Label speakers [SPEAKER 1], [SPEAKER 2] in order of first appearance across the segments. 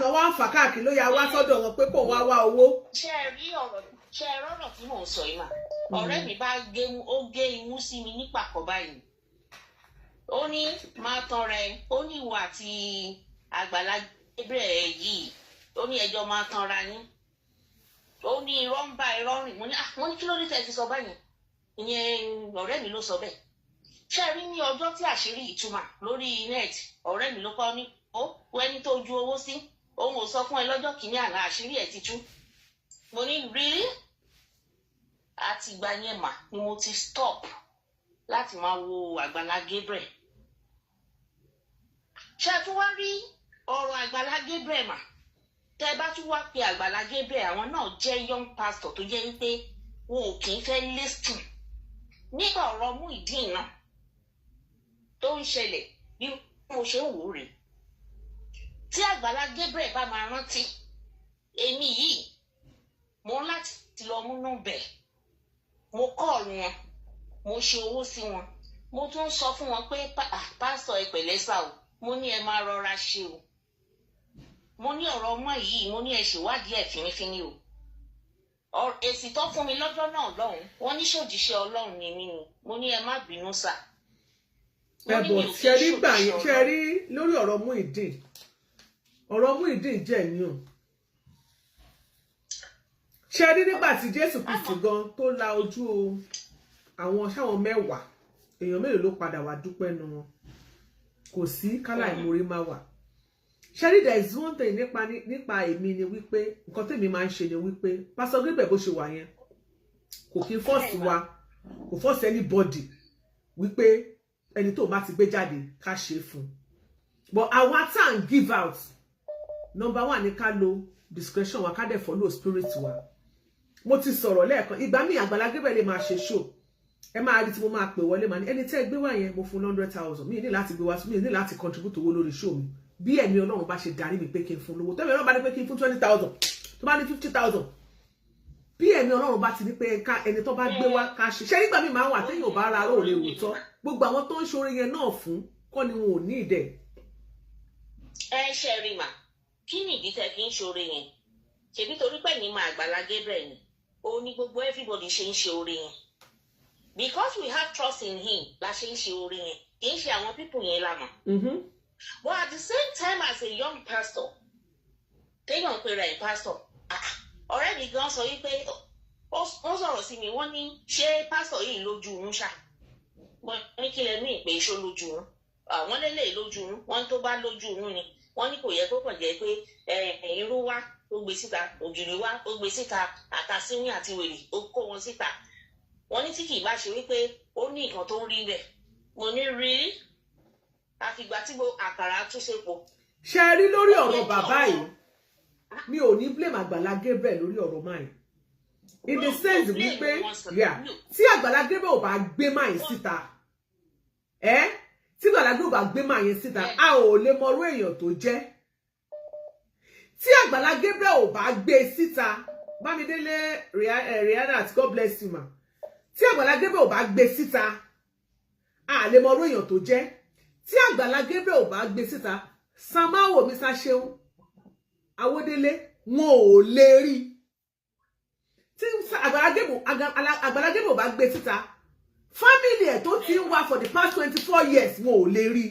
[SPEAKER 1] tó wá ń fà káàkiri ló ya wá sọ́dọ̀ wọn pé kó wá wá owó.
[SPEAKER 2] Ṣé ẹ rí ọ̀rọ̀, ṣé ẹ rọ́rọ̀ tí mò ń sọ yìí mà? Ọ̀rẹ́ mi bá gé, ó gé imú sí mi ní pàkọ́ báyìí. Ó ní máa tán rẹ, ó ní ìwọ àti Àgbàlá Gabriel yìí, ó ní ẹjọ́ máa tanra yín, ó ní irọ́ ń bá irọ́ rìn. Mo ní, ah, mo ní kí ló dé tẹ́ ẹ fi sọ báyìí? Ìyẹn ọ̀rẹ́ mi ló sọ bẹ́ẹ̀. Ṣé ẹ rí ní ọjọ́ tí àṣírí ìtumà lórí net, ọ̀rẹ́ mi ló kọ́ ní ó wẹ́ni tó ju owó sí, òun ò sọ fún ẹ lọ́jọ́ kìíní àná, àṣírí ẹ̀ ti tú. Mo ní, really? Àtìgbà yẹn mà ni mo ti stop láti máa wo Àgbàlá Gabriel. Ṣé ẹ tún wá rí ọ̀rọ̀ Àgbàlá Gabriel mà? Tẹ́ ẹ bá tún wá pe Àgbàlá Gabriel, àwọn náà jẹ́ young pastor tó jẹ́ wípé wọn ò kì í fẹ́ listen. Nígbà ọ̀rọ̀ Muyideen náà tó ń ṣẹlẹ̀, bí mo ṣe ń wò ó rèé, tí Àgbàlá Gabriel bá máa rántí, èmi yìí mo ń láti lọ múnú bẹ̀, mo call wọn, mo ṣe owó sí wọn, mo tún sọ fún wọn pé, "Pásítọ̀, ẹ pẹ̀lẹ́ sà o." Mo ní ẹ máa rọra ṣe o. Mo ní ọ̀rọ̀ ọmọ yìí, mo ní ẹ ṣèwádìí ẹ̀ fínífíní o. Èsì tó fún mi lọ́jọ́ náà lọ́hùn, wọ́n ní ṣòjíṣẹ́ Ọlọ́run ni mí ni. Mo ní ẹ má bínú sà. Mo ní
[SPEAKER 1] Ẹ̀bọ̀
[SPEAKER 2] mi ò
[SPEAKER 1] ṣe
[SPEAKER 2] kí
[SPEAKER 1] rí
[SPEAKER 2] ń
[SPEAKER 1] gbà yẹn
[SPEAKER 2] ṣòjíṣẹ́
[SPEAKER 1] ṣe
[SPEAKER 2] Ọlọ́run.
[SPEAKER 1] rí lórí ọ̀rọ̀ Muyideen, ọ̀rọ̀ Muyideen jẹ́ ní o. Ṣe rí nígbà tí Jésù Kristi gan tó la ojú àwọn sáwọn 10, èèyàn mélòó ló padà wá dúpẹ́ nu wọn? Kò sí kálá ìmoore máa wà. Ṣe rí, there is one thing nípa èmi ni wípé nǹkan tèmi máa ń ṣe ni wípé Pastor Gabriel, bó ṣe wà yẹn, kò kí ń force wa, kò force anybody wípé ẹni tó bá ti gbé jáde ká ṣe é fún. But àwa tá à ń give out, number one ni ká lo discretion wa, ká dẹ̀ follow spirit wa. Mo ti sọ̀rọ̀ lẹ́ẹ̀kan, ìgbà míì Àgbàlá Gabriel lè máa ṣe show, ẹ máa rí tí mo máa pè wọlé, máa ní ẹni tẹ́ ẹ gbé wá yẹn, mo fún 100,000. Mi ní láti gbé wá, mi ní láti contribute owó lórí show mi. Bí ẹ̀mí Ọlọ́run bá ṣe darí mi pé kí n fún lówó, tẹ́mi Ọlọ́run bá ní pé kí n fún 20,000, tó bá ní 50,000, bí ẹ̀mí Ọlọ́run bá ti ní pé ká ẹni tó bá gbé wá ká ṣe. Ṣé nígbà míì máa wà téèyàn ò bá ra róòlè òótọ́, gbogbo àwọn tó ń ṣoore yẹn náà fún kọ́ ni wọn ò ní ìdẹ̀.
[SPEAKER 2] Ẹ ṣe rí mà, kí ni ìdí tẹ́ fi ń ṣoore yẹn? Ṣèbí torí pé ní máa Àgbàlá Gabriel ni, òun ni gbogbo everybody ṣe ń ṣe oore yẹn. Because we have trust in him la ṣe ń ṣe oore yẹn, kì í ṣe àwọn people yẹn la mọ̀. But at the same time, as a young pastor, téèyàn ń pera ẹ̀ pastor, ah, ọ̀rẹ́ mi gan sọ wípé ó sọ̀rọ̀ sí mi, wọ́n ní ṣé pastor yìí lójú inú ṣá? Wọ́n ní kí lẹ ní ìpè iṣó lójú inú? Àwọn lélẹ̀ lójú inú, wọ́n tó bá lójú inú ni wọ́n ní kò yẹ kó kàn jẹ́ pé irú wá, ó gbé síta, ògìrì wá, ó gbé síta, àtàsíwìn àti wèrè, ó kó wọn síta. Wọ́n ní tí kì í bá ṣe wípé ó ní nǹkan tó ń rí bẹ́ẹ̀. Mo ní rí àfìgbà tí mo àkàrà tún ṣe po.
[SPEAKER 1] Ṣe rí lórí ọ̀rọ̀ bàbá yìí, mi ò ní blame Àgbàlá Gabriel lórí ọ̀rọ̀ máa yìí, in the sense wípé, yeah, tí Àgbàlá Gabriel ò bá gbé máa yìí síta, ẹ tí Àgbàlá Gabriel ò bá gbé máa yẹn síta, a ò lè mọrú èèyàn tó jẹ́. Tí Àgbàlá Gabriel ò bá gbé síta, Bámidélé Rihanna, God bless you ma, tí Àgbàlá Gabriel ò bá gbé síta, a lè mọrú èèyàn tó jẹ́. Tí Àgbàlá Gabriel ò bá gbé síta, Samawo, Mr Seun Awódélé, wọn ò lè rí. Tí Àgbàlá Gabriel ò bá gbé síta, family ẹ̀ tó ti ń wá for the past 24 years, wọn ò lè rí.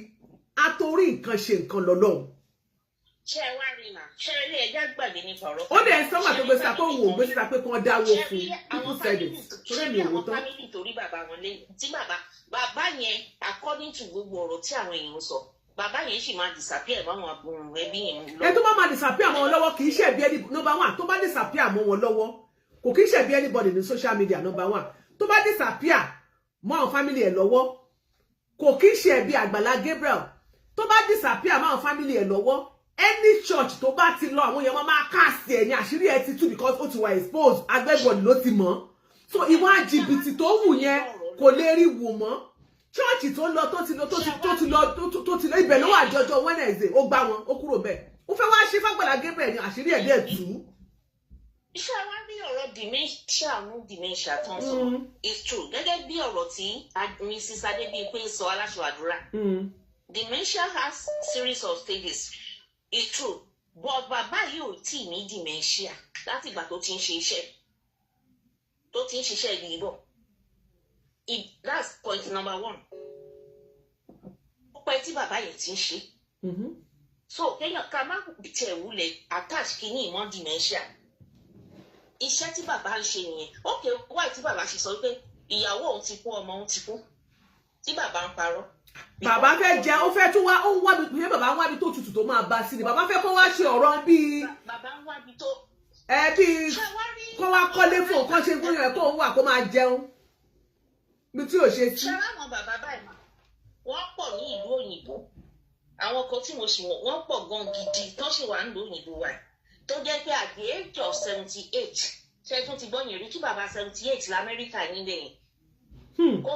[SPEAKER 1] Àtòrí nǹkan ṣe nǹkan lọ́lọ́run.
[SPEAKER 2] Ṣé ẹ wá rí mà, ṣé ẹ rí, ẹjá gbàgbé nípa ọ̀rọ̀.
[SPEAKER 1] Ó dẹ̀ sọ́mà tó gbé síta pé òun ò gbé síta pé kí wọ́n dáwó fún. People said it, torí mi ò wò
[SPEAKER 2] àwọn
[SPEAKER 1] tán.
[SPEAKER 2] Family torí bàbá wọn lé tí bàbá yẹn, according to gbogbo ọ̀rọ̀ tí àwọn èèyàn sọ, bàbá yẹn sì máa disappear báwọn àbúrò ẹbí yẹn lọ.
[SPEAKER 1] Ẹ tó bá máa disappear mọ́ wọn lọ́wọ́, kì í ṣe bí ẹni, number one, tó bá disappear mọ́ wọn lọ́wọ́, kò kì í ṣe bí anybody ní social media. Number one, tó bá disappear mọ́ àwọn family ẹ̀ lọ́wọ́, kò kì í ṣe ẹ̀bi Àgbàlá Gabriel. Tó bá disappear mọ́ àwọn family ẹ̀ lọ́wọ́, any church tó bá ti lọ, àwọn èèyàn máa káàsì ẹ̀ ní àṣírí ẹ̀ ti tú, because ó ti wà exposed, everybody ló ti mọ̀. So ìwà jìbìtì tó wù yẹn, kò lè rí wù mọ́. Church tó lọ, tó ti lọ, tó ti lọ, tó ti lọ, ibẹ̀ ló wà jọjọ Wednesday, ó gbá wọn, ó kúrò bẹ́ẹ̀, ó fẹ́ wá ṣe f'Àgbàlá Gabriel ní àṣírí ẹ̀ dẹ̀ tú.
[SPEAKER 2] Iṣẹ́ wa rí ọ̀rọ̀ dementia mú dementia tó ń sọ is true, gẹ́gẹ́ bí ọ̀rọ̀ tí Mrs. Adébíyìnpé sọ, aláṣọ àdúrà. Dementia has series of stages, it's true. But bàbá yìí ò tí ì ní dementia láti ìgbà tó ti ń ṣe iṣẹ́, tó ti ń ṣiṣẹ́ yìí bọ̀. That's point number one. Ó pẹ́ tí bàbá yẹn ti ń ṣe. So kéèyàn ká má tiẹ̀ wulẹ̀ attach kínní ìmọ̀ dementia. Iṣẹ́ tí bàbá ń ṣe nìyẹn. Okay, why tí bàbá ṣe sọ pé ìyàwó òun ti kú, ọmọ òun ti kú, tí bàbá ń parọ́?
[SPEAKER 1] Bàbá fẹ́ jẹ, ó fẹ́ tún wá, ó ń wá mi pé bàbá ń wá mi tó tutù tó máa bá sí ni. Bàbá fẹ́ kó wá ṣe ọ̀rọ̀ bíi
[SPEAKER 2] Bàbá ń wábi tó
[SPEAKER 1] ẹ bíi
[SPEAKER 2] Ṣé wá rí
[SPEAKER 1] kó wá kọ́lé fún òun, kó ṣe fún yẹn, kó òun wà kó máa jẹun bí tí ò ṣe sí.
[SPEAKER 2] Ṣé láwọn bàbá báyìí mà, wọ́n pọ̀ ní ìlú òyìnbó. Àwọn kan tí mo sì mọ̀, wọ́n pọ̀ gan gidi tó sì wà nílùú òyìnbó wa, tó jẹ́ pé at the age of 78, ṣé tún ti gbọ́ yẹn rí kí bàbá 78 lamẹ́ríkà nílẹ̀ yẹn kó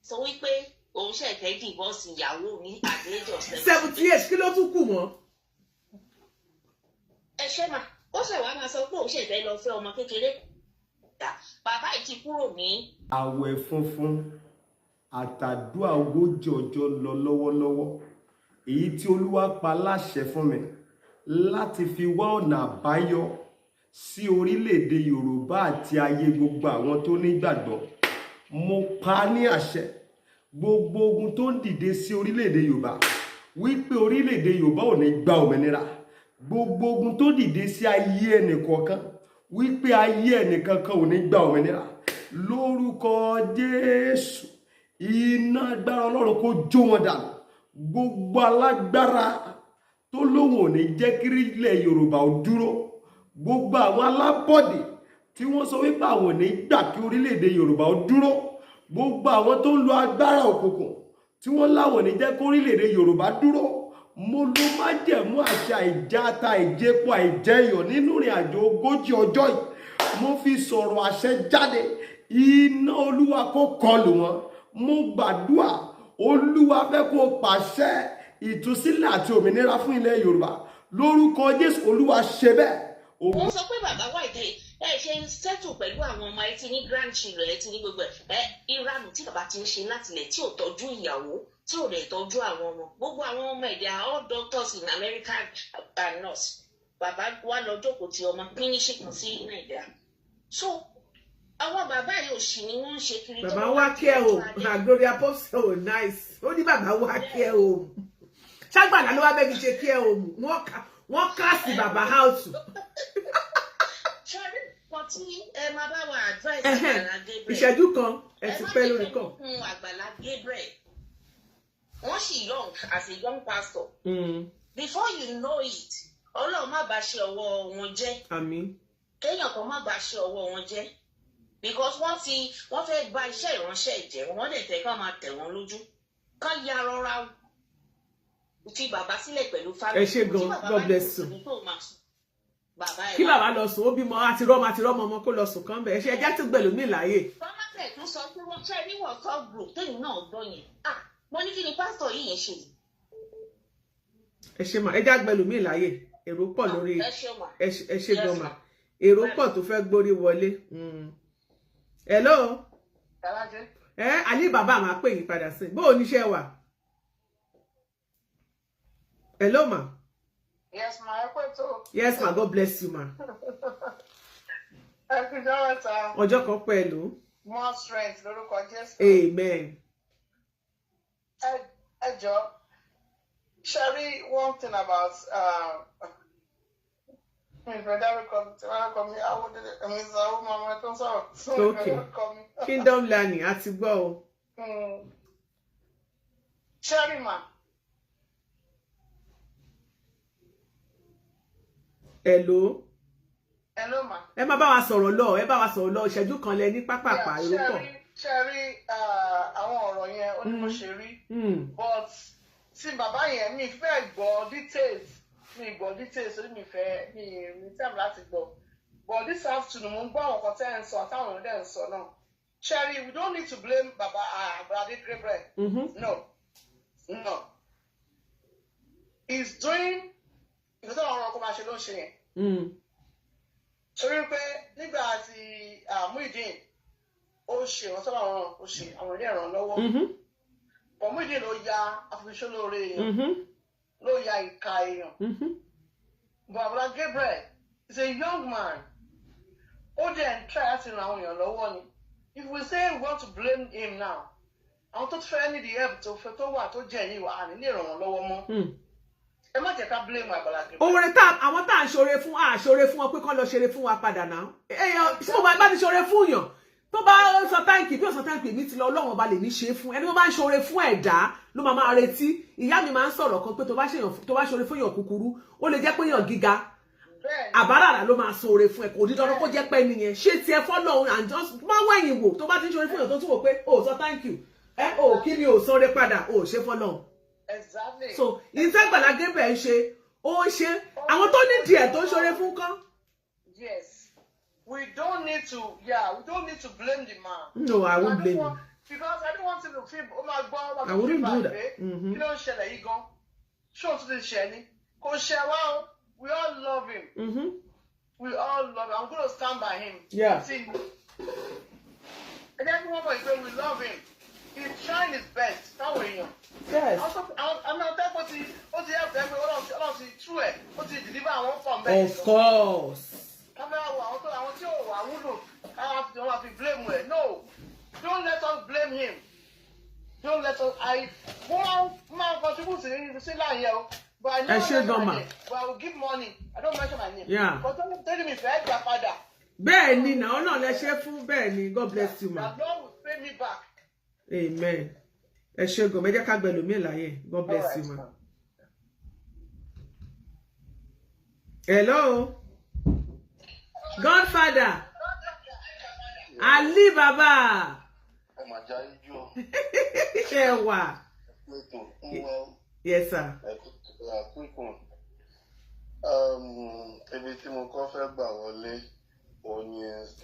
[SPEAKER 2] sọ wípé òun ṣẹ̀ fẹ́ divorce ìyàwó ní at the age of 78?
[SPEAKER 1] 78, kí ló tún kù mọ́?
[SPEAKER 2] Ẹ ṣe mà, ó ṣẹ̀ wá máa sọ pé òun ṣẹ̀ fẹ́ lọ fẹ́ ọmọ kékeré. Bàbá yìí ti kúrò ní
[SPEAKER 3] Àwẹ̀ funfun àtàdúà 40 ọjọ́ lọ lọ́wọ́lọ́wọ́, èyí tí Olúwa pa láṣẹ fún mi láti fi wá ọ̀nà àbáyọ sí orílẹ̀-èdè Yorùbá àti ayé gbogbo àwọn tó nígbàgbọ́. Mo pa á ní àṣẹ, gbogbo ogun tó ń dìde sí orílẹ̀-èdè Yorùbá wípé orílẹ̀-èdè Yorùbá ò ní gba òmìnira, gbogbo ogun tó dìde sí ayé ẹnìkọ̀ọ̀kan wípé ayé ẹnìkankan ò ní gba òmìnira, lórúkọ Jésù, iná agbára Ọlọ́run kó jó wọn dànù. Gbogbo alágbára tó lóun ò ní jẹ́ kí ilẹ̀ Yorùbá ò dúró, gbogbo àwọn alábọ̀dé tí wọ́n sọ wípé àwọn ò ní gbà kí orílẹ̀-èdè Yorùbá ó dúró, gbogbo àwọn tó ń lo agbára òkùnkùn tí wọ́n láwọn ò ní jẹ́ kí orílẹ̀-èdè Yorùbá dúró, mo lo májẹ̀mú àṣà ìjáta, ìjẹpo, àìjẹyọ̀ nínú ìrìn àjò 40 ọjọ́ yìí, mo fi sọ̀rọ̀ àṣẹ jáde, iná Olúwa kó kọlù wọn. Mo gbàdúà, Olúwa fẹ́ kó pàṣẹ ìtúsílẹ̀ àti òmìnira fún ilẹ̀ Yorùbá. Lórúkọ Jésù, Olúwa ṣe bẹ́ẹ̀.
[SPEAKER 2] Wọ́n sọ pé bàbá wà ìdè ẹ ṣe ń settle pẹ̀lú àwọn ọmọ, ẹ ti ní grandchildren, ẹ ti ní gbogbo ẹ. Ìranù tí bàbá ti ń ṣe láti ilẹ̀, tí ò tọ́jú ìyàwó, tí ò dẹ̀ tọ́jú àwọn ọmọ, gbogbo àwọn ọmọ ẹ̀, they are all doctors in America and nurse. Bàbá wa lọ jókòó ti ọmọ pínísì kan sí Nàìjíríà. So àwọn bàbá yìí, òṣì ni wọ́n ń ṣe kiri.
[SPEAKER 1] Bàbá wá care home na. Gloria Pops, oh nice. Ó ní bàbá wá care home, ṣàgbàlá ló wá bẹ́ẹ̀ fi ṣe care home. Wọ́n cast bàbá out.
[SPEAKER 2] Ṣọ́rí kan tí ẹ máa bá wa advice Àgbàlá Gabriel.
[SPEAKER 1] Ìṣẹ́jú kan, ẹ ti pẹ́ lórí kàn.
[SPEAKER 2] Ẹ má jẹ́ kí Àgbàlá Gabriel, wọ́n sì young as a young pastor. Before you know it, Ọlọ́run má bàa ṣe ọwọ́ wọn jẹ́.
[SPEAKER 1] Àmín.
[SPEAKER 2] Kéèyàn kan má bàa ṣe ọwọ́ wọn jẹ́, because wọ́n ti wọ́n fẹ́ gba iṣẹ́ ìránṣẹ́ ìjẹ́, wọ́n dẹ̀ fẹ́ ká máa tẹ̀ wọ́n lójú, ká ya rọra fi bàbá sílẹ̀ pẹ̀lú family.
[SPEAKER 1] Ẹ ṣé gan, God bless you. Kí bàbá lọ sùn, ó bímọ àti rọ́mọ àti rọ́mọ, ọmọ kó lọ sùn kán bẹ̀. Ẹ ṣe, ẹjẹ́ tó gbẹ̀lú mi láàyè.
[SPEAKER 2] Tọ́lápẹ̀ tún sọ pé wọ́n ṣe ní WhatsApp group tẹ́yìn náà gbọ́ yẹn. Ah, mo ní kí ni pásítọ̀ yìí yẹn ṣe?
[SPEAKER 1] Ẹ ṣe mà, ẹjẹ́ àgbẹ̀lú mi láàyè, èrò pọ̀ lórí.
[SPEAKER 2] Ẹ ṣe mà.
[SPEAKER 1] Ẹ ṣe gan mà, èrò pọ̀ tó fẹ́ gbórí wọlé. Hello. Ẹ àní bàbá máa pè yín padà sí bó o níṣẹ́ wà. Hello ma.
[SPEAKER 4] Yes ma, ẹ pẹ́ tó.
[SPEAKER 1] Yes ma, God bless you ma.
[SPEAKER 4] Ẹ kú jọ́ mẹ́ta.
[SPEAKER 1] Ọjọ́ kan pẹ̀lú.
[SPEAKER 4] More strength lórúkọ Jésù.
[SPEAKER 1] Amen.
[SPEAKER 4] Ẹ jọ, ṣe one thing about mi ìfẹ́ dárúkọ mi, tí wọ́n dárúkọ mi, àwọn mi sọ àwọn ọmọ tó ń sọ̀rọ̀.
[SPEAKER 1] Okay. Kingdom learning, a ti gbọ́ o.
[SPEAKER 4] Ṣẹ́rí mà.
[SPEAKER 1] Hello.
[SPEAKER 4] Hello ma.
[SPEAKER 1] Ẹ má bá wa sọ̀rọ̀ lọ, ẹ bá wa sọ̀rọ̀ lọ, ìṣẹ́jú kan lẹ ní pápápá, èrò pọ̀.
[SPEAKER 4] Ṣẹ́rí àwọn ọ̀rọ̀ yẹn, ó ní bó ṣe rí. But tí bàbá yẹn, mi fẹ́ gbọ́ details, mi gbọ́ details orí mi fẹ́ mi ní time láti gbọ́. But this afternoon, mo ń gbọ́ àwọn kan tẹ́ ń sọ àtàwọn èèyàn dẹ̀ ń sọ náà. Ṣẹ́rí, we don't need to blame baba Brother Gabriel. No, no. He's doing ìgbésẹ̀ àwọn ọ̀rọ̀ kó máa ṣe ló ń ṣe yẹn. Torí pé nígbà tí Muyideen, ó ṣe ìrànṣọ́, àwọn ó ṣe àwọn ilé ìrànlọ́wọ́. But Muyideen ló ya afiṣólóore èèyàn, ló ya ìka èèyàn. But Agbala Gabriel is a young man. Ó dẹ̀ ń try láti ran àwọn èèyàn lọ́wọ́ ni. If we say we want to blame him now, àwọn tó fẹ́ need the help tó fẹ́ tó wà tó jẹ́ yìí wà á ní lè ràn wọ́n lọ́wọ́ mọ́. Ẹ má jẹ́ ká blame Agbala Gabriel.
[SPEAKER 1] Oore tá àwọn tá à ń ṣoore fún, à ṣoore fún wọn pé kán lọ ṣeré fún wa padà náà. Èèyàn tí mo bá ti ṣoore fún yàn, tó bá sọ thank you, bí ó sọ thank you, mi ti lọ. Ọlọ́run Ọba lè ní ṣe é fún ẹni tó bá ń ṣoore fún. Ẹ̀dá ló máa máa retí. Ìyá mi máa ń sọ̀rọ̀ kan pé tó bá ṣoore fún èèyàn kúkúrú, ó lè jẹ́ pé èèyàn gíga àbáràrà ló máa ṣoore fún ẹ. Kò ní dandan kó jẹ́ pé nìyẹn ṣé tiẹ̀ fọ́lọ́run and just má wẹ̀yìn wò. Tó bá ti ń ṣoore fún èèyàn, tó tún wò pé ó sọ thank you, ẹ ò kí ni ò sanre padà, ò ṣe fọ́lọ́run.
[SPEAKER 4] Exactly.
[SPEAKER 1] So ìfẹ́ Àgbàlá Gabriel ń ṣe, ó ń ṣe àwọn tó ní díẹ̀ tó ń ṣoore fún kán.
[SPEAKER 4] Yes. We don't need to, yeah, we don't need to blame the man.
[SPEAKER 1] No, I won't
[SPEAKER 4] I don't
[SPEAKER 1] blame
[SPEAKER 4] want,
[SPEAKER 1] him.
[SPEAKER 4] Because I don't want him to feel, oh my God,
[SPEAKER 1] I wouldn't do that.
[SPEAKER 4] Kí ló ń ṣẹlẹ̀ yìí gan? Ṣé òun tún ti ṣẹ̀ ni? Kò ṣẹ̀ wá o. We all love him. We all love him. I'm going to stand by him. See, ẹ jẹ́ kí wọ́n mọ̀ pé we love him. He's trying his best. Táwọn èèyàn. Àwọn akẹ́kọ̀ọ́ ti ó ti help ẹ pé Ọlọ́run ti tú ẹ̀, ó ti deliver àwọn pọ̀ mẹ́rin.
[SPEAKER 1] Of course.
[SPEAKER 4] Kámẹ́rà wo àwọn tó àwọn tí ò wà wúlò, káwọn fi wọn fi blame ẹ̀. No, don't let us blame him. Don't let us. I mo máa ń contribute sí láàyè o, but I
[SPEAKER 1] Ẹ
[SPEAKER 4] never
[SPEAKER 1] ṣé
[SPEAKER 4] mention
[SPEAKER 1] gan
[SPEAKER 4] my
[SPEAKER 1] ma.
[SPEAKER 4] name, but I will give money. I don't mention my name. But don't tell me fẹ́ gbà padà.
[SPEAKER 1] Bẹ́ẹ̀ ni náà, náà lẹ ṣe fún. Bẹ́ẹ̀ ni. God bless you, ma.
[SPEAKER 4] The Lord will pay me back.
[SPEAKER 1] Amen. Ẹ ṣé gan. Ẹ jẹ́ ká gbẹ lómi láyè. God bless you, ma. Hello, Godfather Ali Baba.
[SPEAKER 5] Ẹ mà já ijó.
[SPEAKER 1] Ṣe ẹ wà?
[SPEAKER 5] Ètò ń wọ.
[SPEAKER 1] Yes, sir.
[SPEAKER 5] Quick one. Ibi tí mo kọ́ fẹ́ gbà wọlé òun ni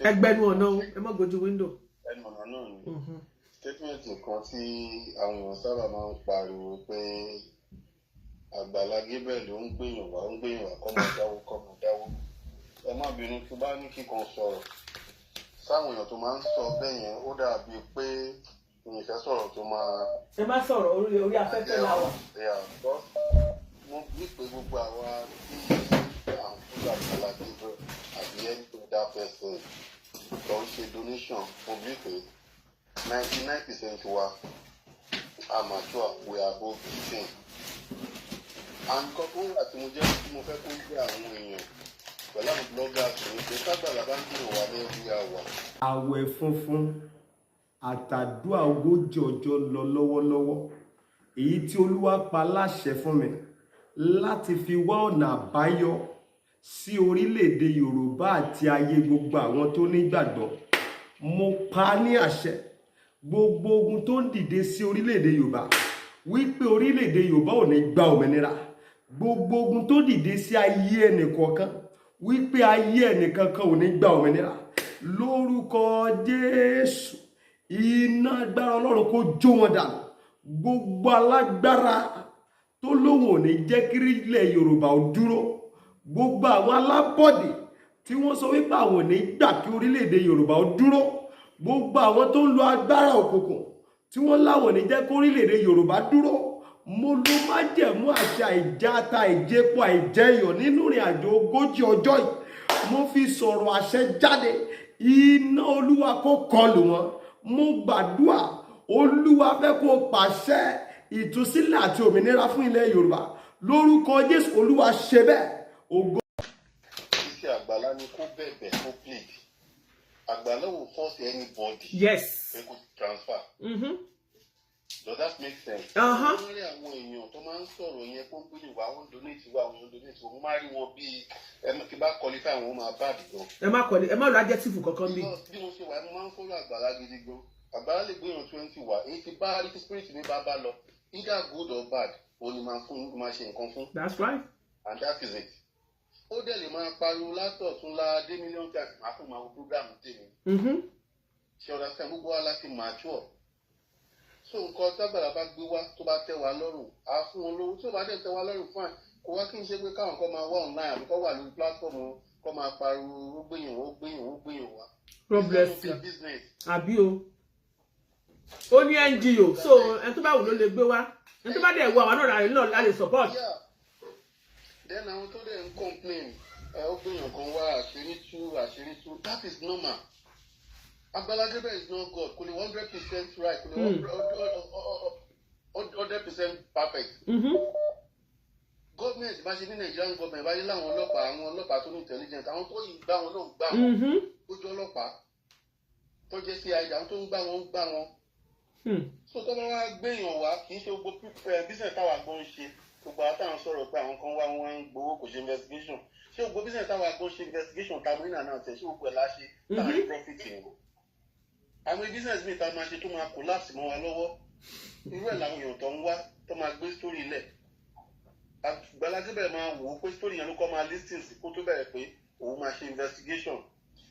[SPEAKER 1] Ẹgbẹnu ọ̀nà o, ẹ má gbójú window.
[SPEAKER 5] Ẹnu ọ̀nà náà ni statement kan tí àwọn èèyàn sábà máa ń pariwo pé Àgbàlá Gabriel ló ń gbèyàn wá, ń gbèyàn wá, kọ́ máa dáwó, kọ́ máa dáwó. Ẹ má bínú tó bá ní kíkan sọ̀rọ̀ sáwọn èèyàn tó máa ń sọ bẹ́ẹ̀ yẹn, ó dàbí pé mi fẹ́ sọ̀rọ̀ tó máa
[SPEAKER 1] Ẹ má sọ̀rọ̀, orí afẹ́fẹ́ la wà.
[SPEAKER 5] Yeah, because mo bí pé gbogbo àwa tí à ń fún Àgbàlá Gabriel àbí any other person tó ń ṣe donation, mo bí pé 99% wa are mature, we are above 18. And nǹkan tó wà tí mo jẹ́ tí mo fẹ́ kó gbé àwọn èèyàn pẹ̀lú àwọn bloggers ní pé tágbàlá bá ń gbìyànjú wa ní every hour.
[SPEAKER 3] Àwẹ̀ funfun àtàdúà 40 ọjọ́ lọ lọ́wọ́lọ́wọ́, èyí tí Olúwa pa láṣẹ fún mi láti fi wá ọ̀nà àbáyọ sí orílẹ̀-èdè Yorùbá àti ayé gbogbo àwọn tó nígbàgbọ́. Mo pa á ní àṣẹ, gbogbo ogun tó ń dìde sí orílẹ̀-èdè Yorùbá wípé orílẹ̀-èdè Yorùbá ò ní gba òmìnira, gbogbo ogun tó dìde sí ayé ẹnìkọ̀ọ̀kan wípé ayé ẹnìkankan ò ní gba òmìnira, lórúkọ Jésù, iná agbára Ọlọ́run kó jó wọn dànù. Gbogbo alágbára tó lóun ò ní jẹ́ kí ilẹ̀ Yorùbá ò dúró, gbogbo àwọn alábọ̀dé tí wọ́n sọ wípé àwọn ò ní gbà kí orílẹ̀-èdè Yorùbá ó dúró, gbogbo àwọn tó ń lo agbára òkùnkùn tí wọ́n láwọn ò ní jẹ́ kí orílẹ̀-èdè Yorùbá dúró, mo lo májẹ̀mú àti àìjáta, àìjẹpo, àìjẹyọ̀ nínú ìrìn àjò 40 ọjọ́ yìí, mo fi sọ̀rọ̀ àṣẹ jáde, iná Olúwa kó kọlù wọn. Mo gbàdúrà, Olúwa fẹ́ kó pàṣẹ ìtúsílẹ̀ àti òmìnira fún ilẹ̀ Yorùbá. Lórúkọ Jésù, Olúwa ṣe bẹ́ẹ̀. Ògo.
[SPEAKER 5] Títí Àgbàlá ni kó bẹ̀bẹ̀, kó plead. Àgbàlá ò force anybody pé kó transfer. Does that make sense?
[SPEAKER 1] Uh-huh.
[SPEAKER 5] Wọ́n rí àwọn èèyàn tó máa ń sọ̀rọ̀ yẹn kó gbé ìwà wọn donate wá, àwọn donate wọn, mo máa rí wọn bíi ẹ tí bá qualify wọn, ó máa bad gan.
[SPEAKER 1] Ẹ má kọ́lé, ẹ má lo adjective kankan bí.
[SPEAKER 5] Because bí mo ṣe wà, mo máa ń follow Àgbàlá gidi gan. Àgbàlá lè gbéyàn 20 wá, èyí tí bá rí tí spirit mi bá lọ, either good or bad, òun ni máa fún, máa ṣe nǹkan fún.
[SPEAKER 1] That's right.
[SPEAKER 5] And that is it. Ó dẹ̀ lè máa pariwo látọ̀tún la dé million times, máa fún máa wo program tèmi. Ṣe ọ̀rọ̀ sẹ́ gbogbo wa láti mature. So nǹkan tágbàlá bá gbé wá, tó bá tẹ́ wa lọ́rùn, á fún wọn lówó. Tí ó bá dẹ̀ tẹ́ wa lọ́rùn, fine. Kò wá kí n ṣe pé káwọn kan máa wá online àbí kọ́ wà lórí platform wọn, kọ́ máa pariwo ó gbìyànjú, ó gbìyànjú, ó gbìyànjú wá.
[SPEAKER 1] God bless
[SPEAKER 5] It's none
[SPEAKER 1] you.
[SPEAKER 5] of their business.
[SPEAKER 1] Àbí o, ó ní NGO, so ẹni tó bá wù ló lè gbé wá. Ẹni tó bá dẹ̀ wù, àwọn náà náà la lè support.
[SPEAKER 5] Yeah. Then àwọn tó dẹ̀ ń complain, ẹ ó gbìyànjú kan wá, àṣírí tú, àṣírí tú. That is normal. Agbala Gabriel is not God. Kò lè 100% right, kò lè 100% perfect. Government bá ṣe ní, Nigerian government bá yé láwọn ọlọ́pàá, àwọn ọlọ́pàá tó ní intelligence, àwọn tó yìí gbá wọn náà gbá wọn. Ó jẹ́ ọlọ́pàá tó jẹ́ CID, àwọn tó ń gbá wọn ń gbá wọn. So tó bá wá gbéyàn wá, kì í ṣe gbogbo business táwa gbọ́ ń ṣe. Gbogbo àwọn táwọn sọ̀rọ̀ pé àwọn kan wá, wọ́n ń gbowó, kò ṣe investigation, ṣé gbogbo business táwa gbọ́ ṣe investigation tá a mú nínú àná tẹ̀, ṣé gbogbo ẹ̀ la ṣe táwọn ní profit yẹn? Àwọn business mi ta máa ṣe tó máa collapse mọ́ wa lọ́wọ́, irú ẹ̀ làwọn èèyàn tó ń wá tó máa gbé story lẹ̀. Àgbàlá Gabriel máa wò ó pé story yẹn ló kọ́ máa listen sí kó tó bẹ̀rẹ̀ pé òun máa ṣe investigation.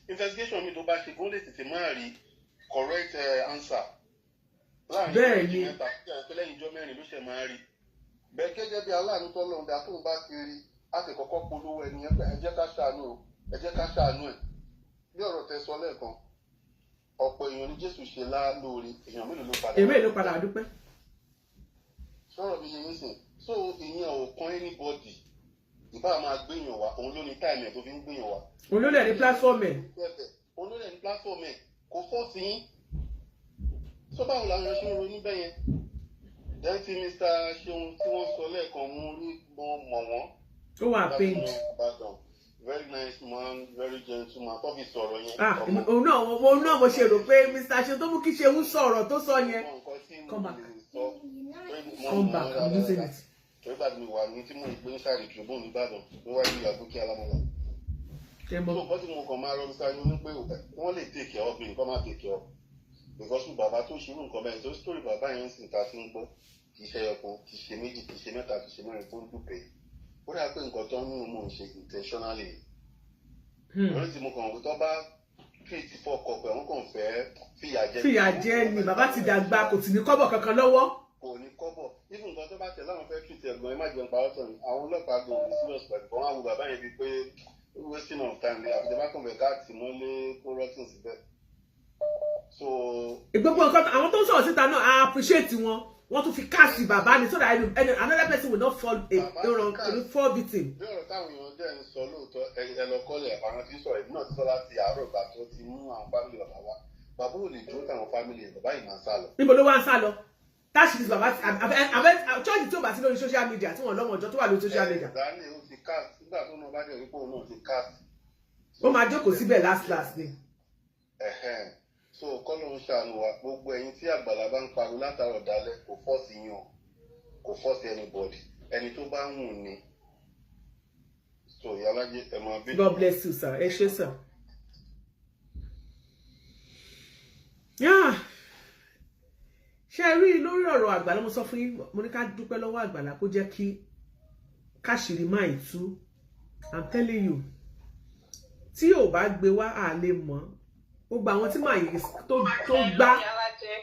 [SPEAKER 5] Investigation mi tó bá ṣe kó lè tètè máa rí correct answer láàrin
[SPEAKER 1] Bẹ́ẹ̀
[SPEAKER 5] ìjọ
[SPEAKER 1] ni.
[SPEAKER 5] 3, pé lẹ́yìn ìjọ 4 ló ṣe máa rí bẹ́ẹ̀. Gẹ́gẹ́ bí aláàánú tọ́lọ́run dá, tóun bá ti rí, á ti kọ́kọ́ polówó ẹni yẹn pé ẹ jẹ́ ká ṣàánú o, ẹ jẹ́ ká ṣàánú ẹ̀. Bí ọ̀rọ̀ tẹ sọ lẹ́ẹ̀kan, ọ̀pọ̀ èèyàn ní Jésù ṣe lá lóore, èèyàn mélòó ló padà?
[SPEAKER 1] Èmi ló padà dúpẹ́.
[SPEAKER 5] Sọ̀rọ̀ mi yẹn nísìn, so ìyẹn ò kan anybody. Ìbá máa gbéyàn wá, òun ló ní time ẹ̀ tó fi ń gbéyàn wá.
[SPEAKER 1] Òun ló lẹ̀ ní platform ẹ̀.
[SPEAKER 5] Òun ló lẹ̀ ní platform ẹ̀, kò force yín. So báwo làwọn ṣe ń ronú bẹ́ẹ̀ yẹn? Then tí Mr. Ṣeun tí wọ́n sọ lẹ́ẹ̀kan, mú rí, mo mọ̀ wọ́n.
[SPEAKER 1] Ó wà pained.
[SPEAKER 5] Ìbàdàn, very nice man, very gentleman, tó fi sọ̀rọ̀ yẹn.
[SPEAKER 1] Ah, òun náà mo ṣe rò pé Mr. Ṣeun tó mú kí Ṣeun sọ̀rọ̀ tó sọ yẹn. Come back. Come back, I'm losing it.
[SPEAKER 5] Torí gbàgbé mi wà ní tí mò ń gbé ní sáré Tribune nìbàdàn níwájú àbúkí alámọ̀lá.
[SPEAKER 1] Ẹ mọ̀.
[SPEAKER 5] So nǹkan tí mo kàn máa rọ Mr. Ṣeun ní pé wọ́n lè take care of me, kọ́ máa take care of, because bàbá tó ṣerú nǹkan bẹ́ẹ̀ tó story bàbá yẹn ń sìn ta ti ń gbọ́, kì í ṣe ẹyọkan, kì í ṣe méjì, kì í ṣe mẹ́ta, kì í ṣe mẹ́rin tó ń dùpẹ́. Ó dà pé nǹkan tó ń mú mò ń ṣe intentionally. Lórí tí mo kàn wò, tó bá treat fọkọ pé wọ́n kàn fẹ́ fìyà jẹ.
[SPEAKER 1] Fìyà jẹ ni, bàbá ti dàgbà, kò sì ní kọ́bọ̀ kankan lọ́wọ́.
[SPEAKER 5] Kò ní kọ́bọ̀. Even nǹkan tó bá tẹ̀ láwọn fẹ́ treat ẹ̀gbọ́n, ẹ má jẹun parọ́ tọ̀ ni, àwọn ọlọ́pàá gan ò ní serious pẹ̀lú kan. Wọ́n á wo bàbá yẹn bíi pé wasting of time ni, àfi tẹ́ bá kàn fẹ́ káàtì mọ́lé kó rọ́tìn síbẹ̀. So
[SPEAKER 1] Gbogbo nǹkan àwọn tó ń sọ̀rọ̀ síta náà, I appreciate wọn. Wọ́n tún fi káàsì bàbá ni so that another person will not fall a fall victim.
[SPEAKER 5] Bí ọ̀rọ̀ táwọn èèyàn dẹ̀ ń sọ lóòótọ́, ẹ lọ kọ́lẹ̀ àwọn tí ń sọ̀rọ̀, èmi náà ti sọ láti àárọ̀. Ìgbà tó ti mú àwọn family bàbá wa, bàbá ò lè dúró táwọn family ẹ̀, bàbá yìí máa sá lọ.
[SPEAKER 1] Níbo ló wá ń sá lọ? Táṣìírí bàbá àbẹ church tí ó bá sí lórí social media, tí wọ́n lọ́mọ ọjọ́ tó wà lórí social media.
[SPEAKER 5] Ìgbà ó ti cast, nígbà tó náà bá dẹ̀ wípé òun náà ti cast.
[SPEAKER 1] Ó máa jókòó síbẹ̀ last last ni.
[SPEAKER 5] Ẹ̀hẹ́n. So kọ́lọ́ ń ṣàánú wa. Gbogbo ẹ̀yin tí àgbàlá bá ń pariwo látàrọ̀ dálẹ̀, kò force yín o, kò force anybody, ẹni tó bá ń wù ní. So ìyálájẹ, ẹ máa bí.
[SPEAKER 1] God bless you, sir. Ẹ ṣé, sir. Yeah. Ṣé ẹ rí lórí ọ̀rọ̀ àgbàlá, mo sọ fún yín, mo ní ká dúpẹ́ lọ́wọ́ àgbàlá kó jẹ́ kí káṣírí máa ì tú. I'm telling you, tí ò bá gbé wá, à lè mọ̀ gbogbo àwọn tí màá yìí tó gbá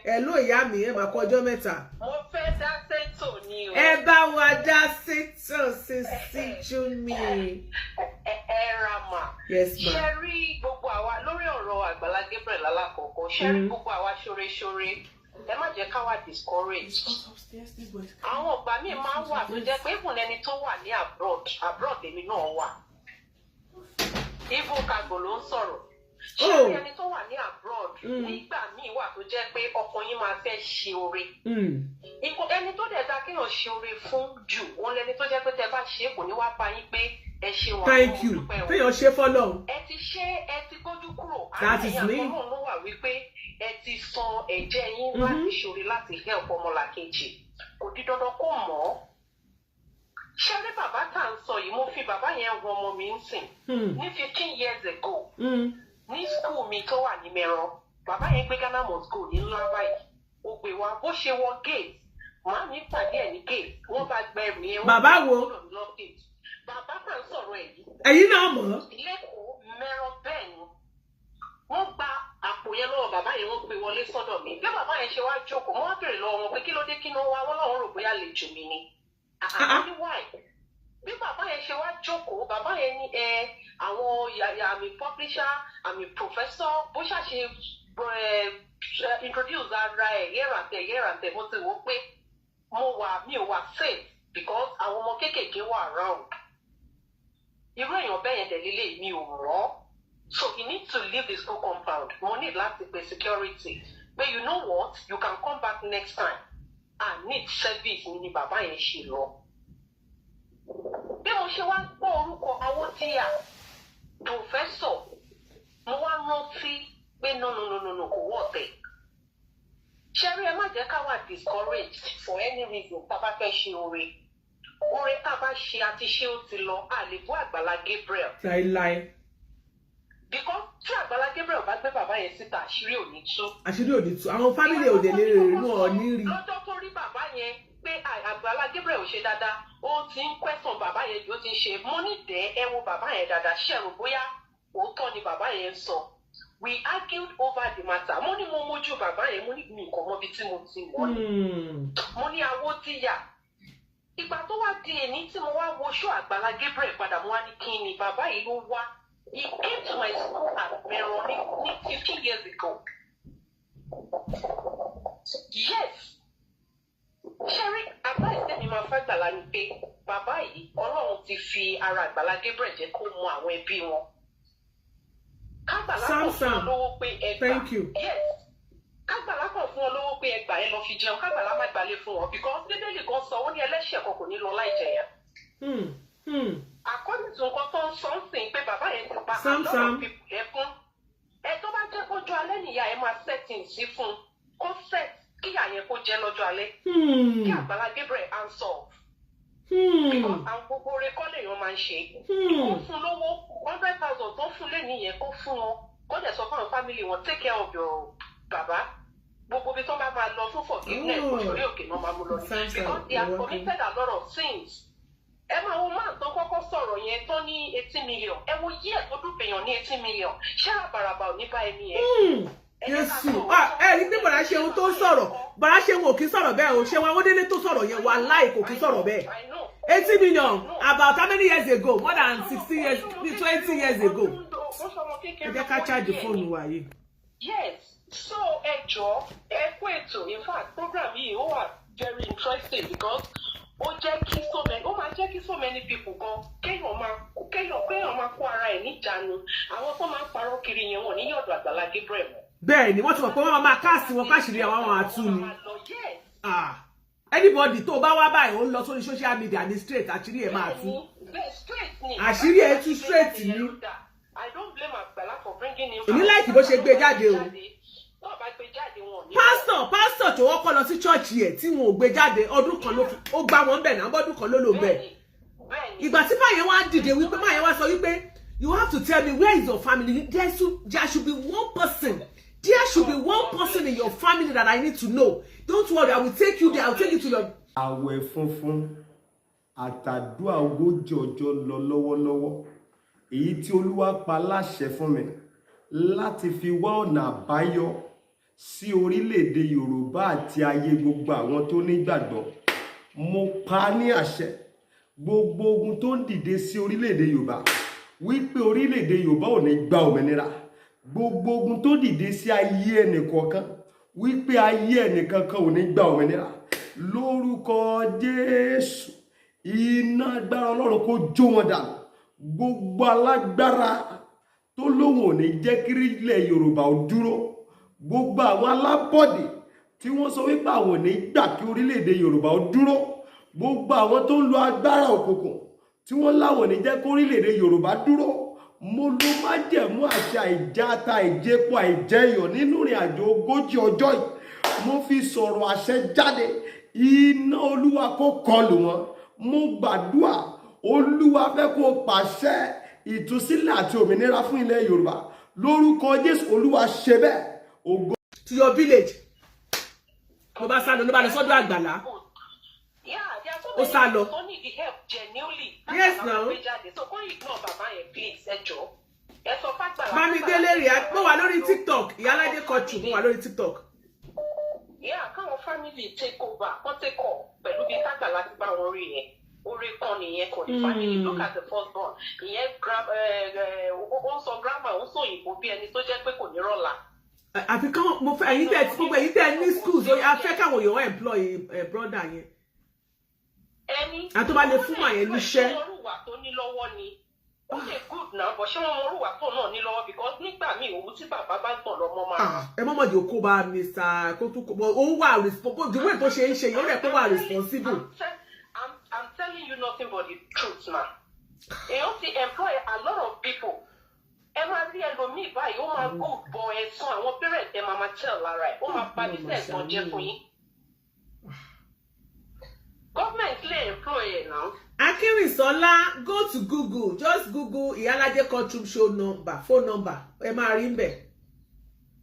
[SPEAKER 1] ẹ ló. Ìyá mi, ẹ máa kọ ọjọ́ mẹ́ta.
[SPEAKER 2] Mo fẹ́ dá sétò ni o.
[SPEAKER 1] Ẹ bá wa dá sétò, sísí Júmi.
[SPEAKER 2] Ẹ ra mà.
[SPEAKER 1] Yes, ma.
[SPEAKER 2] Ṣe rí gbogbo àwa lórí ọ̀rọ̀ Àgbàlá Gabriel alákọ̀ọ́kọ́, ṣe rí gbogbo àwa ṣoreṣore, ẹ má jẹ́ ká wà discourage. Àwọn ọ̀gbà míì máa ń wà tó jẹ́ pé even ẹni tó wà ní abroad, abroad èmi náà wà, even cargo ló ń sọ̀rọ̀. Ṣé rí ẹni tó wà ní abroad, nígbà míì wà tó jẹ́ pé ọkọ yín máa fẹ́ ṣe oore. Ẹni tó dẹ̀ da kéèyàn ṣe oore fún jù, òun lẹni tó jẹ́ pé tẹ bá ṣe é, kò ní wá bá yín pé ẹ ṣe wọn.
[SPEAKER 1] Thank you. Téèyàn ṣe fọlọ́run.
[SPEAKER 2] Ẹ ti ṣe, ẹ ti gbójú kúrò.
[SPEAKER 1] That is me.
[SPEAKER 2] Àtẹ̀yìn ló wà wípé ẹ ti san ẹ̀jẹ̀ yín láti ṣoore, láti help ọmọlàkejì, kò di dandan kó mọ̀ ọ́. Ṣé rí bàbá tá à ń sọ yìí, mo fi bàbá yẹn wọ ọmọ mi ń sìn ní 15 years ago ní school mi tó wà ní Mẹ́rọ. Bàbá yẹn gbé Ghana must go ní ńlá báyìí, ó gbé wa. Bó ṣe wọ gate, màámi pàdé ẹ̀ ní gate, wọ́n bá gba ẹrù yẹn.
[SPEAKER 1] Bàbá wo?
[SPEAKER 2] Bàbá tá à ń sọ̀rọ̀ ẹ̀ yìí.
[SPEAKER 1] Ẹ̀yin náà mọ̀ ọ́.
[SPEAKER 2] Lẹ́kọ̀ọ́ Mẹ́rọ bẹ́ẹ̀ ni wọ́n gba àpò yẹn lọ́wọ́ bàbá yẹn, wọ́n gbé wọlé sọ́dọ̀ mi. Bí bàbá yẹn ṣe wá jókòó, wọ́n wá béèrè lọ́wọ́ wọn pé kí ló dé, kí ló wá. Wọ́n láwọn rò bóyá lè jù mí ni. Àwọn ní why. Bí bàbá yẹn ṣe wá jókòó, bàbá yẹn ní ẹ àwọn I'm a publisher, I'm a professor, bó ṣàṣe introduce ara ẹ̀ here and there, here and there. Mo ti wò ó pé mo wà, mi ò wà safe because àwọn ọmọ kéékèèké wà around.
[SPEAKER 6] Irú èèyàn bẹ́ẹ̀ yẹn dẹ̀ lélẹ̀, mi ò rọ́. So he needs to leave the school compound. Mo need láti pe security pé, "You know what, you can come back next time." I need service mi ni bàbá yẹn ṣe lọ. Bí mo ṣe wá gbọ́ orúkọ Awótíyà, professor, mo wá rántí pé no, no, no, no, no, kò wọ́ ọ̀tẹ̀. Ṣẹ́rí, ẹ má jẹ́ ká wà discouraged for any reason tá a bá fẹ́ ṣe oore. Oore tá a bá ṣe àti ṣé ó ti lọ, a lè bú Àgbàlá Gabriel.
[SPEAKER 1] Láíláí.
[SPEAKER 6] Because tí Àgbàlá Gabriel bá gbé bàbá yẹn síta, àṣírí ò ní tú.
[SPEAKER 1] Àṣírí ò ní tú, àwọn family ò dé lè rí wọn ò ní rí.
[SPEAKER 6] Lọ́jọ́ tó rí bàbá yẹn pé Àgbàlá Gabriel ò ṣe dáadáa, ó ti ń question bàbá yẹn jù, ó ti ń ṣe. Mo ní dẹ́ ẹ wo bàbá yẹn dáadáa, ṣẹ̀rù bóyá òótọ́ ni bàbá yẹn ń sọ. We argued over the matter. Mo ní mo mójú bàbá yẹn, mo ní mi kò mọ ibi tí mo ti mọ̀ ni. Mo ní Awótíyà. Ìgbà tó wá di èní tí mo wá wo ṣó Àgbàlá Gabriel padà, mo wá ní kí ni bàbá yìí ló wá. He came to my school at Meron ní 15 years ago. Yes, ṣẹ́rí, advice tèmi máa fẹ́ Àgbàlá ni pé bàbá yìí, Ọlọ́run ti fi ara Àgbàlá Gabriel jẹ́ kó mọ àwọn ẹbí wọn. Kágbàlá
[SPEAKER 1] Sam
[SPEAKER 6] kàn fún ọ
[SPEAKER 1] Sam.
[SPEAKER 6] lówó pé ẹ gbà.
[SPEAKER 1] Thank you.
[SPEAKER 6] Yes, kágbàlá kàn fún ọ lówó pé ẹ gbà, ẹ lọ fi jẹun. Kágbàlá má gbalẹ̀ fún wọn, because Bíbélì kan sọ, ó ní ẹlẹ́ṣẹ̀ kan kò ní lọ láì jẹyà. According to nǹkan tó ń sọ ń sìn pé bàbá yẹn ti pa
[SPEAKER 1] Sam
[SPEAKER 6] a lot
[SPEAKER 1] Sam.
[SPEAKER 6] of people lẹ́kún. Ẹ tó bá jẹ́ kójú alẹ́ nìyá ẹ máa setting sí fún un, kó set kíyà yẹn kó jẹ́ lọ́jọ́ alẹ́. Kí Àgbàlá Gabriel answer, because àwọn gbogbo oore kọ́ lèèyàn máa ń ṣe. Kó fún lówó 100,000 tó fún lé nìyẹn, kó fún wọn, kó dẹ̀ sọ fún àwọn family wọn, "Take care of your bàbá." Gbogbo ibi tó bá máa lọ fún forgiveness,
[SPEAKER 1] Oh.
[SPEAKER 6] òṣèré òkè náà máa mú lọ ní,
[SPEAKER 1] Sam Sam,
[SPEAKER 6] because they have
[SPEAKER 1] you're welcome.
[SPEAKER 6] committed a lot of sins. Ẹ máa wo máa tó kọ́kọ́ sọ̀rọ̀ yẹn tó ní 80 million. Ẹ wo yí ẹ̀ tó dùn ní 80 million, ṣé àbàràbà ò ní bá ẹni yẹn? Ẹ jẹ́ ká
[SPEAKER 1] Jésù.
[SPEAKER 6] sọ̀rọ̀.
[SPEAKER 1] Ah, ẹ rí pé bọ̀dá Ṣeun tó ń sọ̀rọ̀, bọ̀dá Ṣeun ò kí sọ̀rọ̀ bẹ́ẹ̀ o. Ṣeun Awódélé tó sọ̀rọ̀ yẹn, wàláì kò kí sọ̀rọ̀ bẹ́ẹ̀.
[SPEAKER 6] I know.
[SPEAKER 1] 80 million about how many years ago? More than 16 years, 20 years ago. Ẹ jẹ́ ká charge fóònù wa yìí.
[SPEAKER 6] Yes, so ẹ jọ̀ọ́, ẹ kú ètò. In fact, program yìí ó wà very interesting because ó máa jẹ́ kí so many people gan kéèyàn máa kó ara ẹ̀ níjàánu. Àwọn tó máa ń parọ́ kiri yẹn, wọn ní yọ̀dọ̀ Àgbàlá Gabriel mọ́.
[SPEAKER 1] Bẹ́ẹ̀ ni, wọ́n ti mọ̀ pé wọ́n máa káàsì wọn, káṣírí àwọn àwọn àtú ni.
[SPEAKER 6] Yes.
[SPEAKER 1] Ah, anybody tó bá wá báyìí, ó ń lọ sórí social media ní straight, àṣírí ẹ̀ máa tú.
[SPEAKER 6] Bẹ́ẹ̀, straight ni.
[SPEAKER 1] Àṣírí ẹ̀ tú straight ni.
[SPEAKER 6] I don't blame Àgbàlá for bringing him.
[SPEAKER 1] Èmi like bó ṣe gbé jáde o.
[SPEAKER 6] Tó bá gbé jáde, wọn ò ní.
[SPEAKER 1] Pásítọ̀ tó wọ́kọ́ lọ sí church ẹ̀ tí wọn ò gbé jáde, ọdún kan ló fi ó gbá wọn bẹ̀ náà, bọ́dún kan ló lò bẹ̀.
[SPEAKER 6] Bẹ́ẹ̀ni.
[SPEAKER 1] Ìgbà tí máyẹn wá dìde wípé, máyẹn wá sọ wípé, "You have to tell me, where is your family? There should be one person, there should be one person in your family that I need to know. Don't worry, I will take you there, I will take you to your."
[SPEAKER 3] Àwẹ̀ funfun àtàdúà 40 ọjọ́ lọ lọ́wọ́lọ́wọ́, èyí tí Olúwa pa láṣẹ fún mi láti fi wá ọ̀nà àbáyọ sí orílẹ̀-èdè Yorùbá àti ayé gbogbo àwọn tó nígbàgbọ́. Mo pa á ní àṣẹ, gbogbo ogun tó ń dìde sí orílẹ̀-èdè Yorùbá wípé orílẹ̀-èdè Yorùbá ò ní gba òmìnira, gbogbo ogun tó dìde sí ayé ẹnìkọ̀ọ̀kan wípé ayé ẹnìkankan ò ní gba òmìnira, lórúkọ Jésù, iná agbára Ọlọ́run kó jó wọn dànù. Gbogbo alágbára tó lóun ò ní jẹ́ kí ilẹ̀ Yorùbá ò dúró, gbogbo àwọn alábọ̀dé tí wọ́n sọ wípé àwọn ò ní gbà kí orílẹ̀-èdè Yorùbá ó dúró, gbogbo àwọn tó ń lo agbára òkùnkùn tí wọ́n láwọn ò ní jẹ́ kí orílẹ̀-èdè Yorùbá dúró, mo lo májẹ̀mú àṣà ìjáta, ìjẹpo, àìjẹyọ̀ nínú ìrìn àjò 40 ọjọ́ yìí, mo fi sọ̀rọ̀ àṣẹ jáde, iná Olúwa kó kọlù wọn. Mo gbàdúà, Olúwa fẹ́ kó pàṣẹ ìtúsílẹ̀ àti òmìnira fún ilẹ̀ Yorùbá. Lórúkọ Jésù, Olúwa ṣe bẹ́ẹ̀. Ògo.
[SPEAKER 1] To your village. Ló bá sá lọ, ló bá lọ sọ́dọ̀ Àgbàlá.
[SPEAKER 6] Yeah, there are so
[SPEAKER 1] Ó
[SPEAKER 6] many
[SPEAKER 1] sá lọ.
[SPEAKER 6] people tó need the help genuinely.
[SPEAKER 1] Yes,
[SPEAKER 6] Àgbàlá
[SPEAKER 1] now.
[SPEAKER 6] gbé jáde. So kó ignore bàbá yẹn, please, ẹ jọ̀ọ́. Ẹ sọ f'Àgbàlá.
[SPEAKER 1] Bámidélé rí, mo wà lórí TikTok, Ìyálàjẹ Kọchù, mo wà lórí TikTok.
[SPEAKER 6] Yeah, káwọn family take over, kán take off pẹ̀lú bí tágbàlá ti bá wọn rí yẹn. Orí kan nìyẹn kò ní family. Look at the first born. Ìyẹn ó ń sọ grammar, ó ń sọ òyìnbó bí ẹni tó jẹ́ pé kò ní rọ́lá.
[SPEAKER 1] Àfi kán mo fẹ́ ẹ̀yin tẹ́, gbogbo ẹ̀yin tẹ́ ní schools, a fẹ́ káwọn èèyàn employ brother yẹn.
[SPEAKER 6] Ẹni.
[SPEAKER 1] Àti tó bá lè fún màá yẹn níṣẹ́.
[SPEAKER 6] Ìwà tó ní lọ́wọ́ ni. Ó lè good now, but ṣé wọ́n mọ orúwà tó náà ní lọ́wọ́? Because nígbà míì, òwú tí bàbá bá gbọ̀n lọ́mọ máa.
[SPEAKER 1] Ah, ẹ mọ̀mọ́ jẹ́ kó bá Mr. Kó tún kó ó wà responsible, the way tó ṣe ń ṣe yìí, ó rẹ̀ pé wà responsible.
[SPEAKER 6] I'm telling you nothing but the truth, ma. Èèyàn ti employ a lot of people. Ẹ máa rí ẹlòmíì báyìí, ó máa good, bọ̀ ẹ̀sán àwọn parents ẹ máa tell lára ẹ̀, ó máa bà business kan jẹ́ fún yín. Government lè employ ẹ̀ náà.
[SPEAKER 1] Akínrìnsọ́lá, go to Google, just Google Ìyálájé courtroom show number, phone number, ẹ máa rí mbẹ̀.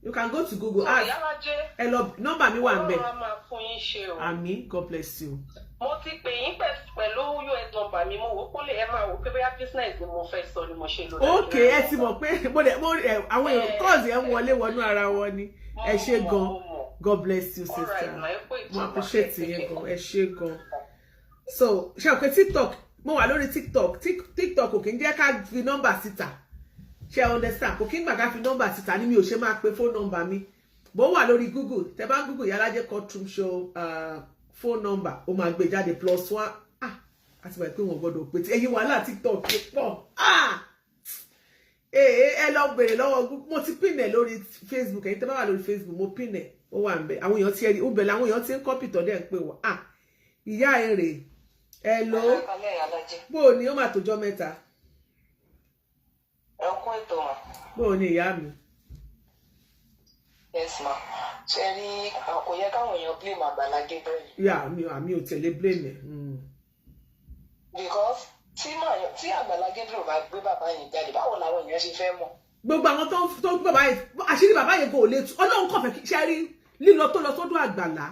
[SPEAKER 1] You can go to Google, ask.
[SPEAKER 6] Ìyálájé,
[SPEAKER 1] Ẹ lọ, nọ́mbà mi wà mbẹ̀.
[SPEAKER 6] Ọlọ́run á máa fún yín ṣe o.
[SPEAKER 1] Àmín, God bless you.
[SPEAKER 6] Mo ti pè yín pẹ̀lú US number mi. Mo wò ó kó lè ẹ máa wò pé bóyá business ni mo fẹ́ sọ ni mo ṣe lò.
[SPEAKER 1] Ok, ẹ ti mọ̀ pé mo lè mo ẹ àwọn èrò calls ẹ ń wọlé wọnú ara wọn ni. Ẹ ṣé gan, God bless you, sister. Mo appreciate yín gan, ẹ ṣé gan. So ṣe o pé TikTok, mo wà lórí TikTok. TikTok kò kí ń jẹ́ ká fi nọ́mbà síta, ṣe understand? Kò kí ń gbà ká fi nọ́mbà síta ní mi ò ṣe máa pe phone number mi bó wà lórí Google. Tẹ bá ń Google Ìyálájé courtroom show phone number, ó máa gbé jáde, +1. Ah, àti wà pé wọn gbọ́dọ̀ pé tí ẹ̀yin wàhálà TikTok pọ̀. Ah, ee, ẹ lọ bèrè lọ́wọ́ Google. Mo ti pin ẹ̀ lórí Facebook. Ẹ̀yin tẹ́ bá wà lórí Facebook, mo pin ẹ̀, ó wà ń bẹ̀. Àwọn èèyàn ti ẹ rí ó bẹ̀ làwọn èèyàn ti ń copy tọ́ dẹ̀ ń pè wọ́n. Ah, ìyá ẹ rè ẹ ló bó o ní, ó mà tójọ́ mẹ́ta.
[SPEAKER 7] Ẹ kú ètò mà.
[SPEAKER 1] Bó o ní, ìyá mi?
[SPEAKER 7] Yes ma. Ṣe rí, kò yẹ káwọn èèyàn blame Àgbàlá Gabriel.
[SPEAKER 1] Ìyá mi, àmì ò tẹ̀lé blame ẹ̀.
[SPEAKER 7] Because tí Àgbàlá Gabriel bá gbé bàbá yẹn jáde, báwo làwọn èèyàn ṣe fẹ́ mọ̀?
[SPEAKER 1] Gbogbo àwọn tó ń bàbá yẹn, àṣírí bàbá yẹn kò lè tú. Ọlọ́run kàn fẹ́ kí ṣe rí lílọ tó lọ sọ́dọ̀ Àgbàlá,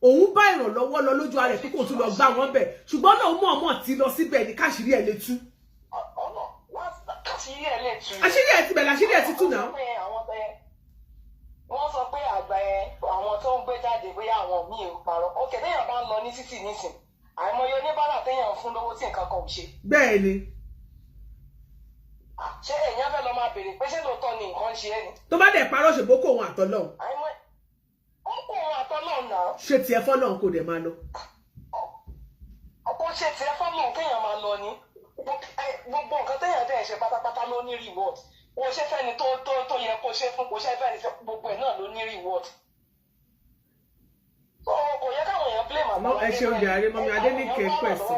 [SPEAKER 1] òun bá ìrànlọ́wọ́ lọ lójú ara ẹ̀ pé kò tún lọ gbá wọn bẹ̀, ṣùgbọ́n náà mọ̀ọ́mọ̀ ti lọ síbẹ̀ ní káṣírí ẹ̀ lè tú.
[SPEAKER 7] Ọ̀nà káṣírí ẹ̀ lè tú.
[SPEAKER 1] Àṣírí ẹ̀ ti bẹ̀rẹ̀, àṣírí ẹ̀ ti tú náà.
[SPEAKER 7] Wọ́n sọ pé àgbà yẹn, àwọn tó ń gbé jáde, bóyá àwọn míì ń parọ́. Òkè téèyàn bá ń lọ ní títì nísìn, àìmọye oníbàárà téèyàn ń fún lówó tí nǹkan kan ò ṣe.
[SPEAKER 1] Bẹ́ẹ̀ ni.
[SPEAKER 7] Ṣé èèyàn fẹ́ lọ máa béèrè pé ṣé lóòótọ́ ni nǹkan ń ṣe é ni?
[SPEAKER 1] Tó bá dẹ̀ parọ́, ṣèbó kó òun àtọ́lọ́hún.
[SPEAKER 7] Àìmọye ó kó òun àtọ́lọ́hún náà.
[SPEAKER 1] Ṣe tiẹ̀ fọ́lọ́hún, kò dẹ̀ máa lọ.
[SPEAKER 7] Ọkọ ṣe tiẹ̀ fọ́lọ́hún, kéèyàn máa lọ ni. Gbogbo nǹkan téèyàn dẹ̀ ṣe pátápátá ló ní reward. Kò ṣe fẹ́ni tó yẹ kó ṣe fún, kò ṣe fẹ́ni, gbogbo ẹ̀ náà ló ní reward. Kò yẹ káwọn èèyàn blame
[SPEAKER 1] Àgbàlá. Ẹ ṣeun jàre, mummy Adéníkẹ́ pẹ̀sì.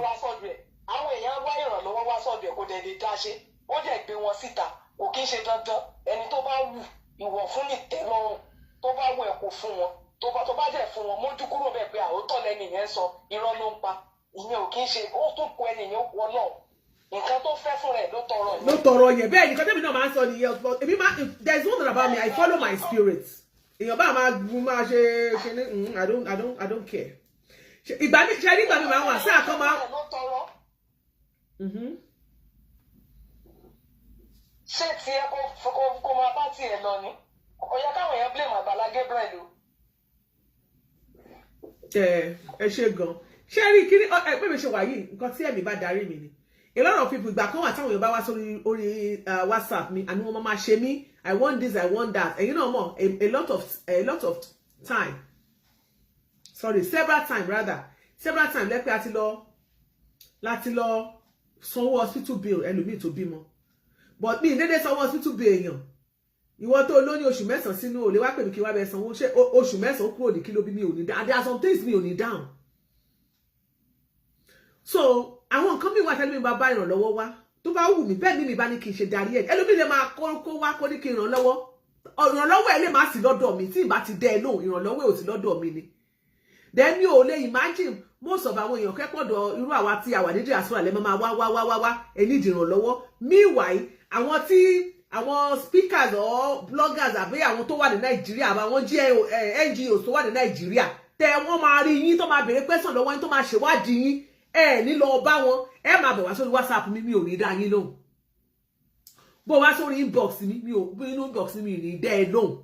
[SPEAKER 7] Àwọn èèyàn wá ìrànlọ́wọ́ wá sọ́dọ̀ ẹ̀, kò dẹ̀ lè dá ṣe, ó dẹ̀ gbé wọn síta. Kò kí ń ṣe dandan. Ẹni tó bá wù, ìwọ̀ fún ní tẹ́lọ́rùn, tó bá wù ẹ̀ kó fún wọn, tó bá dẹ̀ fún wọn, mójú kúrò bẹ́ẹ̀ pé àwòtọ́ lẹ́nu yẹn sọ, irọ́ ló ń pa. Ìyẹn ò kí ń ṣe, ó tún kọ ẹni yẹn wọ náà, nǹkan tó fẹ́ fún rẹ̀ ló tọrọ yẹn.
[SPEAKER 1] Ló tọrọ yẹn, bẹ́ẹ̀ ni. Nǹkan tẹ́mi náà máa ń sọ nìyẹn. But èmi máa, there is one thing about me, I follow my spirit. Èèyàn bá máa ṣe ṣe ní, I don't care. Ìgbà mi ṣe nígbà mi máa ń wà sí àkọ́ máa.
[SPEAKER 7] Ló tọrọ. Ṣé tiẹ̀ kó máa bá tiẹ̀ lọ ni? Kò yẹ káwọn èèyàn blame Àgbàlá Gabriel o.
[SPEAKER 1] Ẹ ṣe gan. Ṣé rí kí ẹ pé mi ṣe wà yìí, nǹkan tí ẹ̀mí bá darí mi ni. A lot of people, ìgbà kan wà táwọn èèyàn bá wá sórí orí WhatsApp mi, àní wọn máa ṣe mí, "I want this, I want that." Ẹ̀yin náà mọ̀, a lot of time, sorry, several time rather, several time lẹ́pẹ́ àti lọ láti lọ sanwó hospital bill ẹlòmíì tó bímọ. But mi dédé sanwó hospital bill èèyàn. Ìwọ tó lóyún oṣù 9 sínú, ò lè wá pè mí kí wá bẹ sanwó. Ṣé oṣù 9 kúrò ní kí ló bí? Mi ò ní dáhùn. There are some things mi ò ní dáhùn. So àwọn nǹkan mi wà tẹ́lẹ̀, mi bá bá ìrànlọ́wọ́ wá, tó bá wù mí bẹ́ẹ̀ ni mi bá ní kí n ṣe darí ẹ̀. Ẹlòmíì lè máa kó wá kó ní kí n ràn lọ́wọ́, ìrànlọ́wọ́ ẹ̀ lè má sí lọ́dọ̀ mi. Tí ì bá ti dẹ́ ẹ lóhùn, ìrànlọ́wọ́ ẹ̀ ò sí lọ́dọ̀ mi ni. Then mi ò lè imagine most of àwọn èèyàn kẹ́kọ̀ọ́dọ̀ irú àwa tí a wà ní diaspora lẹ́ máa wá wá wá wá wá ẹ ní ìdìrànlọ́wọ́. Meanwhile, àwọn tí àwọn speakers or bloggers àbí àwọn tó wà ní Nàìjíríà, àbí àwọn NGOs tó wà ní Nàìjíríà, tẹ wọ́n máa rí yín, tó máa béèrè question lọ́wọ́ yín, tó máa ṣèwádìí yín, ẹ ní lọ bá wọn. Ẹ máa bọ̀ wá sórí WhatsApp mi, mi ò ní dá yín lóhùn. Bó wá sórí inbox mi, mi ò inú inbox mi, ò ní dá ẹ lóhùn.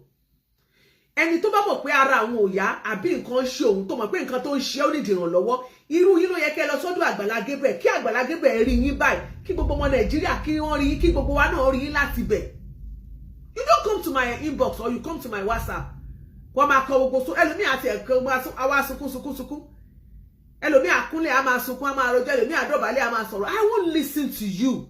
[SPEAKER 1] Ẹni tó bá mọ̀ pé ara àwọn ò yá àbí nǹkan ṣe òun, tó mọ̀ pé nǹkan tó ń ṣe ó nídìí ìrànlọ́wọ́, irú yín ló yẹ kẹ́ lọ sọ́dọ̀ Àgbàlá Gabriel, kí Àgbàlá Gabriel rí yín báyìí, kí gbogbo ọmọ Nàìjíríà kí wọ́n rí yín, kí gbogbo wa náà rí yín láti bẹ̀. You don't come to my inbox or you come to my WhatsApp, wọ́n máa kọ gbogbo so. Ẹlòmíì àti ẹ̀kan àwa sunkún sunkún sunkún, ẹlòmíì àkúnlẹ̀ á máa sunkún, á máa rojọ́, ẹlòmíì àdọ̀bálẹ̀ á máa sọ̀rọ̀. I won't listen to you.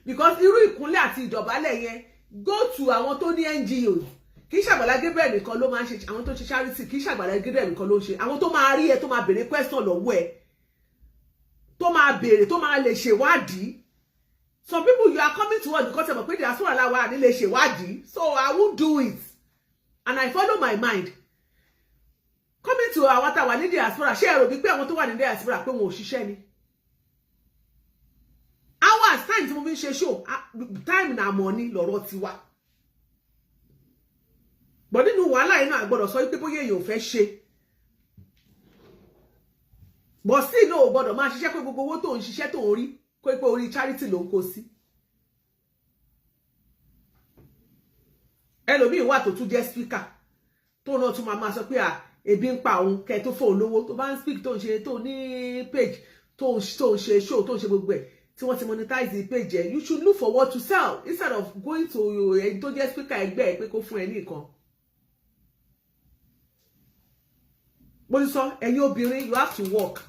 [SPEAKER 1] Because irú ìkúnlẹ̀ àti ìdọ̀bálẹ̀ yẹn, go to àwọn tó ní NGOs. Kì í ṣàgbàlá Gabriel nìkan ló máa ń ṣe. Àwọn tó ń ṣe charity, kì í ṣàgbàlá Gabriel nìkan ló ń ṣe. Àwọn tó máa rí ẹ, tó máa béèrè question lọ́wọ́ ẹ, tó máa béèrè, tó máa lè ṣèwádìí. Some people, you are coming to us because ẹ mọ̀ pé diaspora la wà ní lè ṣèwádìí, so I won't do it and I follow my mind. Coming to àwọn tá a wà ní diaspora, ṣé ẹ rò bí pé àwọn tó wà ní diaspora pé wọn ò ṣiṣẹ́ ni? Hours, time tí mo fi ń ṣe show, time na money lọ́rọ̀ tiwa. But nínú wàhálà yìí náà, gbọ́dọ̀ sọ wípé bóyá èèyàn ò fẹ́ ṣe bọ̀ sí inú, ò gbọ́dọ̀ máa ṣiṣẹ́ pé gbogbo owó tó ń ṣiṣẹ́ tó ń rí kó pé orí charity ló ń kó sí. Ẹlòmíín wà tó tún jẹ́ speaker, tó náà tún máa sọ pé à ebi ń pa òun kẹ tó fóun lówó. Tó bá ń speak, tó ń ṣe, tó ní page, tó ń ṣe show, tó ń ṣe gbogbo ẹ̀, tí wọ́n ti monetize the page ẹ̀, you should look for what to sell instead of going to ẹni tó jẹ́ speaker ẹgbẹ́ ẹ pé kó fún ẹ ní nǹkan. Mo ti sọ, ẹ̀yin obìnrin, you have to work.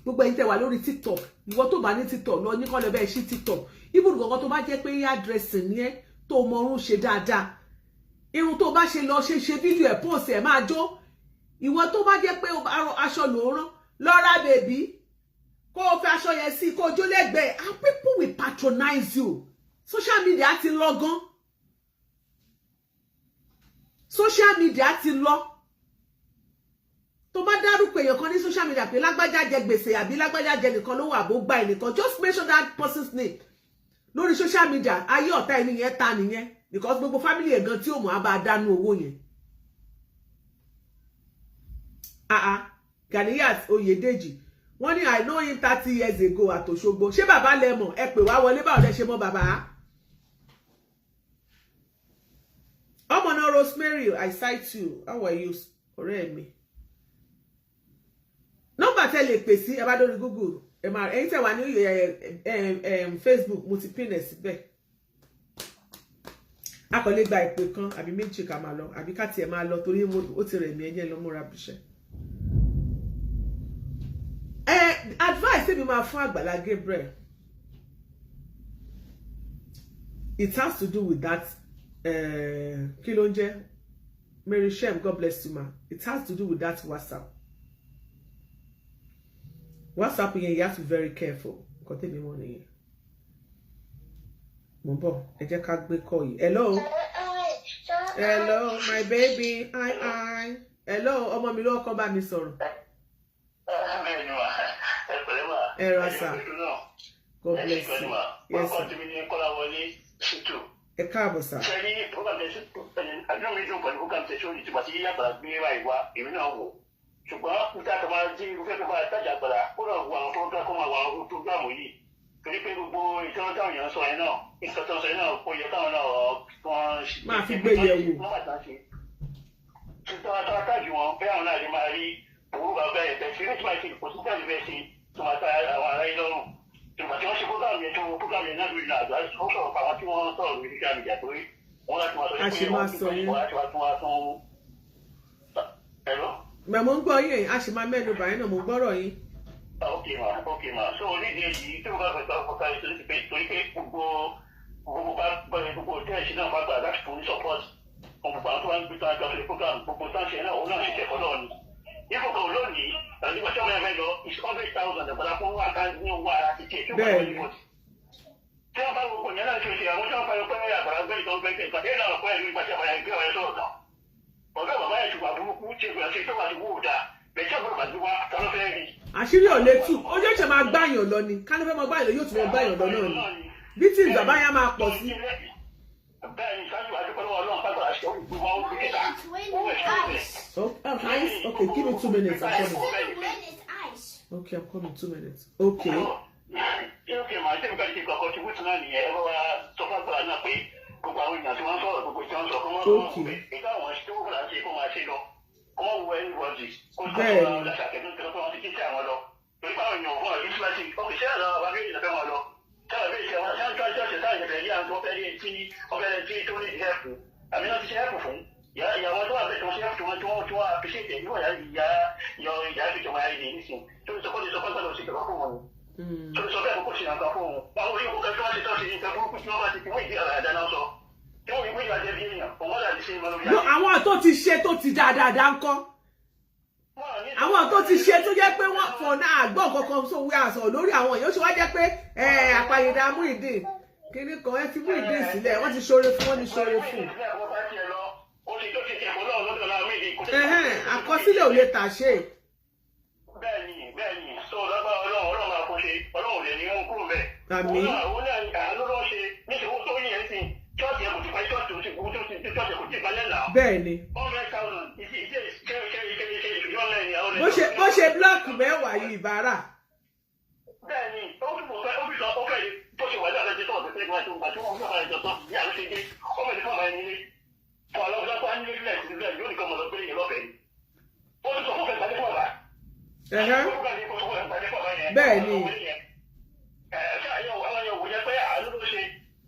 [SPEAKER 1] Gbogbo ẹ̀yin tẹ́ wà lórí TikTok, ìwọ tó bá ní TikTok, lọ ní kọ́ lọ bẹ́ẹ̀ ṣí TikTok. Even gbọ̀ngàn tó bá jẹ́ pé hairdressing ni ẹ́, tó mọ orun ṣe dáadáa, irun tó bá ṣe, lọ ṣe fídíò ẹ̀, post ẹ̀, máa jó. Ìwọ tó bá jẹ́ pé aṣọ ló ń rán, lọ ra bèbí, kó o fi aṣọ yẹn sí, kó o jó lẹ́gbẹ̀ẹ́, and people will patronize you. Social media ti lọ gan. Social media ti lọ. Tó bá dárúkọ èèyàn kan ní social media pé lágbájá jẹ gbèsè àbí lágbájá jẹ nìkan lówó àbó gba ẹnìkan, just mention that person's name lórí social media, ayé ọ̀tá ẹni yẹn ta nìyẹn, because gbogbo family ẹ̀ gan tí ò mọ̀ á bá dánú owó yẹn. Ah ah, Ganiyat Oyedeji, wọ́n ní, "I know him 30 years ago at Òṣogbo." Ṣé bàbá lẹ mọ̀? Ẹ pè wá wọlé. Báwo lẹ ṣe mọ̀ bàbá? Ọmọ náà, Rosemary, I cite you. How are you, ọ̀rẹ́ mi? Nọ́mbà tẹ́ lè pè sí, ẹ bá dórí Google, ẹ máa, ẹ̀yin tẹ́ wà ní Facebook, mo ti pin ẹ̀ síbẹ̀. A kò lè gba ìpè kan àbí méjì ká máa lọ, àbí ká tiẹ̀ máa lọ, torí ó ti rẹ̀ mí. Ẹ̀yẹ́ lọ múra bíṣẹ́. Ẹ advice tèmi máa fún Àgbàlá Gabriel, it has to do with that, kí ló ń jẹ́, Mary Shem, God bless you, ma. It has to do with that WhatsApp yẹn. You have to be very careful. Nǹkan tèmi mọ̀ nìyẹn. Mo ń bọ̀, ẹ jẹ́ ká gbé kọ́ yìí. Hello, hello, my baby. Hi, hi, hello. Ọmọ mi ló kọ́ bá mi sọ̀rọ̀. Ẹ ra sà. God bless you. Yes sir. Ẹ káàbọ̀ sà.
[SPEAKER 8] Ṣe ní program tẹ àdúrà mi dùn pẹ̀lú program tẹ sórí ìtìgbà tí yàgbà gbé wáyé wá, èmi náà wò, ṣùgbọ́n níta tó máa jí irúfẹ́ tó máa tájà gbàrà kó náà wo àwọn program, kó máa wo àwọn program yìí, torí pé gbogbo ìtàn táwọn èèyàn sọ yẹn náà, nǹkan tó ń sọ yẹn náà, ó yẹ káwọn náà wọ́n
[SPEAKER 1] máa fi gbé yẹ̀ wò.
[SPEAKER 8] Tuntun tájú wọn bẹ́ẹ̀, àwọn náà lè máa rí owó bàbá ẹ̀ bẹ́ẹ̀ ṣe ní tí máa ṣe, kò sí jáde bẹ́ẹ̀ ṣe tó máa ta àwọn ará yìí lọ́rùn. Ìgbà tí wọ́n ṣe program yẹn, tó program yẹn náà lórí àgbà, ó sọ̀rọ̀ pa àwọn tí wọ́n sọ̀rọ̀ lórí social media pé wọ́n láti máa sọ
[SPEAKER 1] A ṣì máa sọ yẹn.
[SPEAKER 8] Wọ́n láti máa tún wá tún ẹ̀rọ.
[SPEAKER 1] Mẹ̀ mo ń gbọ́ yín. A sì máa mẹ́nu bàyẹn náà, mo ń gbọ́rọ̀ yín.
[SPEAKER 8] Ok ma, ok ma. So onídìí èyí tí mo bá fẹ́ sọ fún káyọ̀ torí pé gbogbo gbogbo bá gbogbo tẹ́ẹ̀sì náà bá gbà láti fún ní support, gbogbo àwọn tó wá ń gbé tó ń gbà program, gbogbo tó ń ṣe náà, òun náà ṣe kẹ́kọ̀ọ́ náà ni ìfọkàn lónìí nígbà tí ọmọ ẹ lọ is 100,000 ìpadà fún àkáǹtì ní owó ara ti tiẹ̀ tí ó bá wọlé pọ̀ tí wọ́n bá gbogbo yẹn náà ṣe ṣe àwọn tí wọ́n fẹ́ pé àgbàrá gbé ìtọ́ gbé ìtọ́ ìpàdé náà pẹ́ ìlú ìgbà tí àgbàrá gbé ọ̀rẹ́ sọ̀rọ̀ tán ọ̀gá bàbá yẹn ṣùgbọ́n àbúrúkú tí ìgbà ṣe tó wà sí wúwo dáa bẹ́ẹ̀ tí àbúrò bàtí wá ta ló fẹ́ rí.
[SPEAKER 1] Àṣírí ò lè tú. Ó jẹ́ ṣe máa gbáyàn lọ ni, ká ló fẹ́ máa gbáyàn lọ, yóò tún máa gbáyàn lọ náà ni bí tí bàbá yẹn máa pọ̀ sí.
[SPEAKER 8] Bẹ́ẹ̀ ni, sáájú àdúgbò lọ́wọ́ Ọlọ́run pàgbà àṣẹ olùgbò wa ó gbé kíta ó ẹ̀ ṣe é.
[SPEAKER 1] Oh, ice? Okay, give me 2 minutes. I'm coming. Okay, I'm coming. 2 minutes. Okay.
[SPEAKER 8] Okay, màá tẹ̀mí ká ṣe kọ̀ọ̀kan tí wútu náà nìyẹn. Ẹ bá wa sọ fún àgbà náà pé gbogbo àwọn èèyàn tí wọ́n ń sọ̀rọ̀, gbogbo tí wọ́n ń sọ kọ́ wọ́n kọ́ pé ìgbà àwọn tó wọ́n láti ṣe kó máa ṣe lọ, kó wọ́n wọ everybody kó tó wọ́n lọ́sàkẹ́ tó tó wọ́n ti kí sí àwọn lọ. Torí báwọn èèyàn fún ọ̀rọ̀ ìfúláṣí, ọkè ṣé àlọ́ àwọn méjì fẹ́ wọn lọ. Táwọn méjì ṣe wọn ṣáà ń tọ́jú ọ̀sẹ̀ táwọn ìṣẹ̀lẹ̀ yìí àwọn tó fẹ́ rí tí wọ́n fẹ́ rí tó ní ìhẹ́pù àmì náà ti ṣe hẹ́pù fún ìyàwó tó wà bẹ́ẹ̀ tó ṣe hẹ́pù tí wọ́n tí wọ́n appreciate ẹ̀ níwọ̀n ìyá ìyá ìyá ìjọba ìyá ìdí nísìn tó sọ kọ́ ti sọ kọ́ gbọ́dọ̀ ṣe ìjọba fún wọn. Tó sọ bẹ́ẹ̀ kó ṣe nǹkan fún òun. Àwọn orí òkú tó wá ṣe tó ṣe nǹkan burúkú tí wọ́n bá ti fi wọ́n ìdí àrà àdáná sọ. Tí wọ́n ìwé ìwà jẹ́ bí èèyàn, òun wọ́n dàbí ṣe ìmọ̀ lórí
[SPEAKER 1] No,
[SPEAKER 8] ayé.
[SPEAKER 1] àwọn tó ti ṣe tó ti dáadáa ń kọ́, àwọn tó ti ṣe tó jẹ́ pé wọ́n fọ̀ náà àgbọ̀n kankan, so wí àṣọ lórí àwọn èèyàn. Ó ṣe wá jẹ́ pé àpàyèdà Muyideen kíní kan, ẹ fi Muyideen sílẹ̀. Wọ́n ti ṣoore fún, wọ́n ti ṣoore fún. Ẹhẹ́n, àkọsílẹ̀ ò lè tà ṣe.
[SPEAKER 8] Bẹ́ẹ̀ni, bẹ́ẹ̀ni, so lágbára Ọlọ́run, Ọlọ́run máa kó ṣe, Ọlọ́run ò lè ní mú kúrò bẹ́ẹ̀.
[SPEAKER 1] Àmín.
[SPEAKER 8] Òun náà, òun náà àánú ló ń ṣe níṣẹ́ owó tó yẹn sí ṣọ́ọ̀ṣì ẹ̀ kò tí parí, ṣọ́ọ̀ṣì tó ti kú tó ti ṣọ́ọ̀ṣì kò tí ì balẹ̀ náà.
[SPEAKER 1] Bẹ́ẹ̀ ni.
[SPEAKER 8] 100,000 ìṣe ìṣe ṣe ṣe ṣe ṣe ìṣúná ní àwọn.
[SPEAKER 1] Bó ṣe block 10 yìí ìbára.
[SPEAKER 8] Bẹ́ẹ̀ni, ó fi mọ̀ fẹ́ ó fi sọ ó fẹ́ bó ṣe wà ní àlejò tó ọ̀sẹ̀ tẹ́gbọ́n àti ògbà tí wọ́n fún àjọ tán ní àlọ́ ṣe dé ọmọ ìdí fún àwọn ẹni ní fún àlọ́ fún àwọn nílé sílẹ̀ sílẹ̀ yóò nìkan mọ̀ lọ pé èèyàn lọ́fẹ̀ẹ́. Ó ti sọ fún fẹ́ gbadé fún ọ̀la.
[SPEAKER 1] Bẹ́ẹ̀ ni.
[SPEAKER 8] Ẹ àwọn yẹn wò jẹ́ pé àánú ló ṣe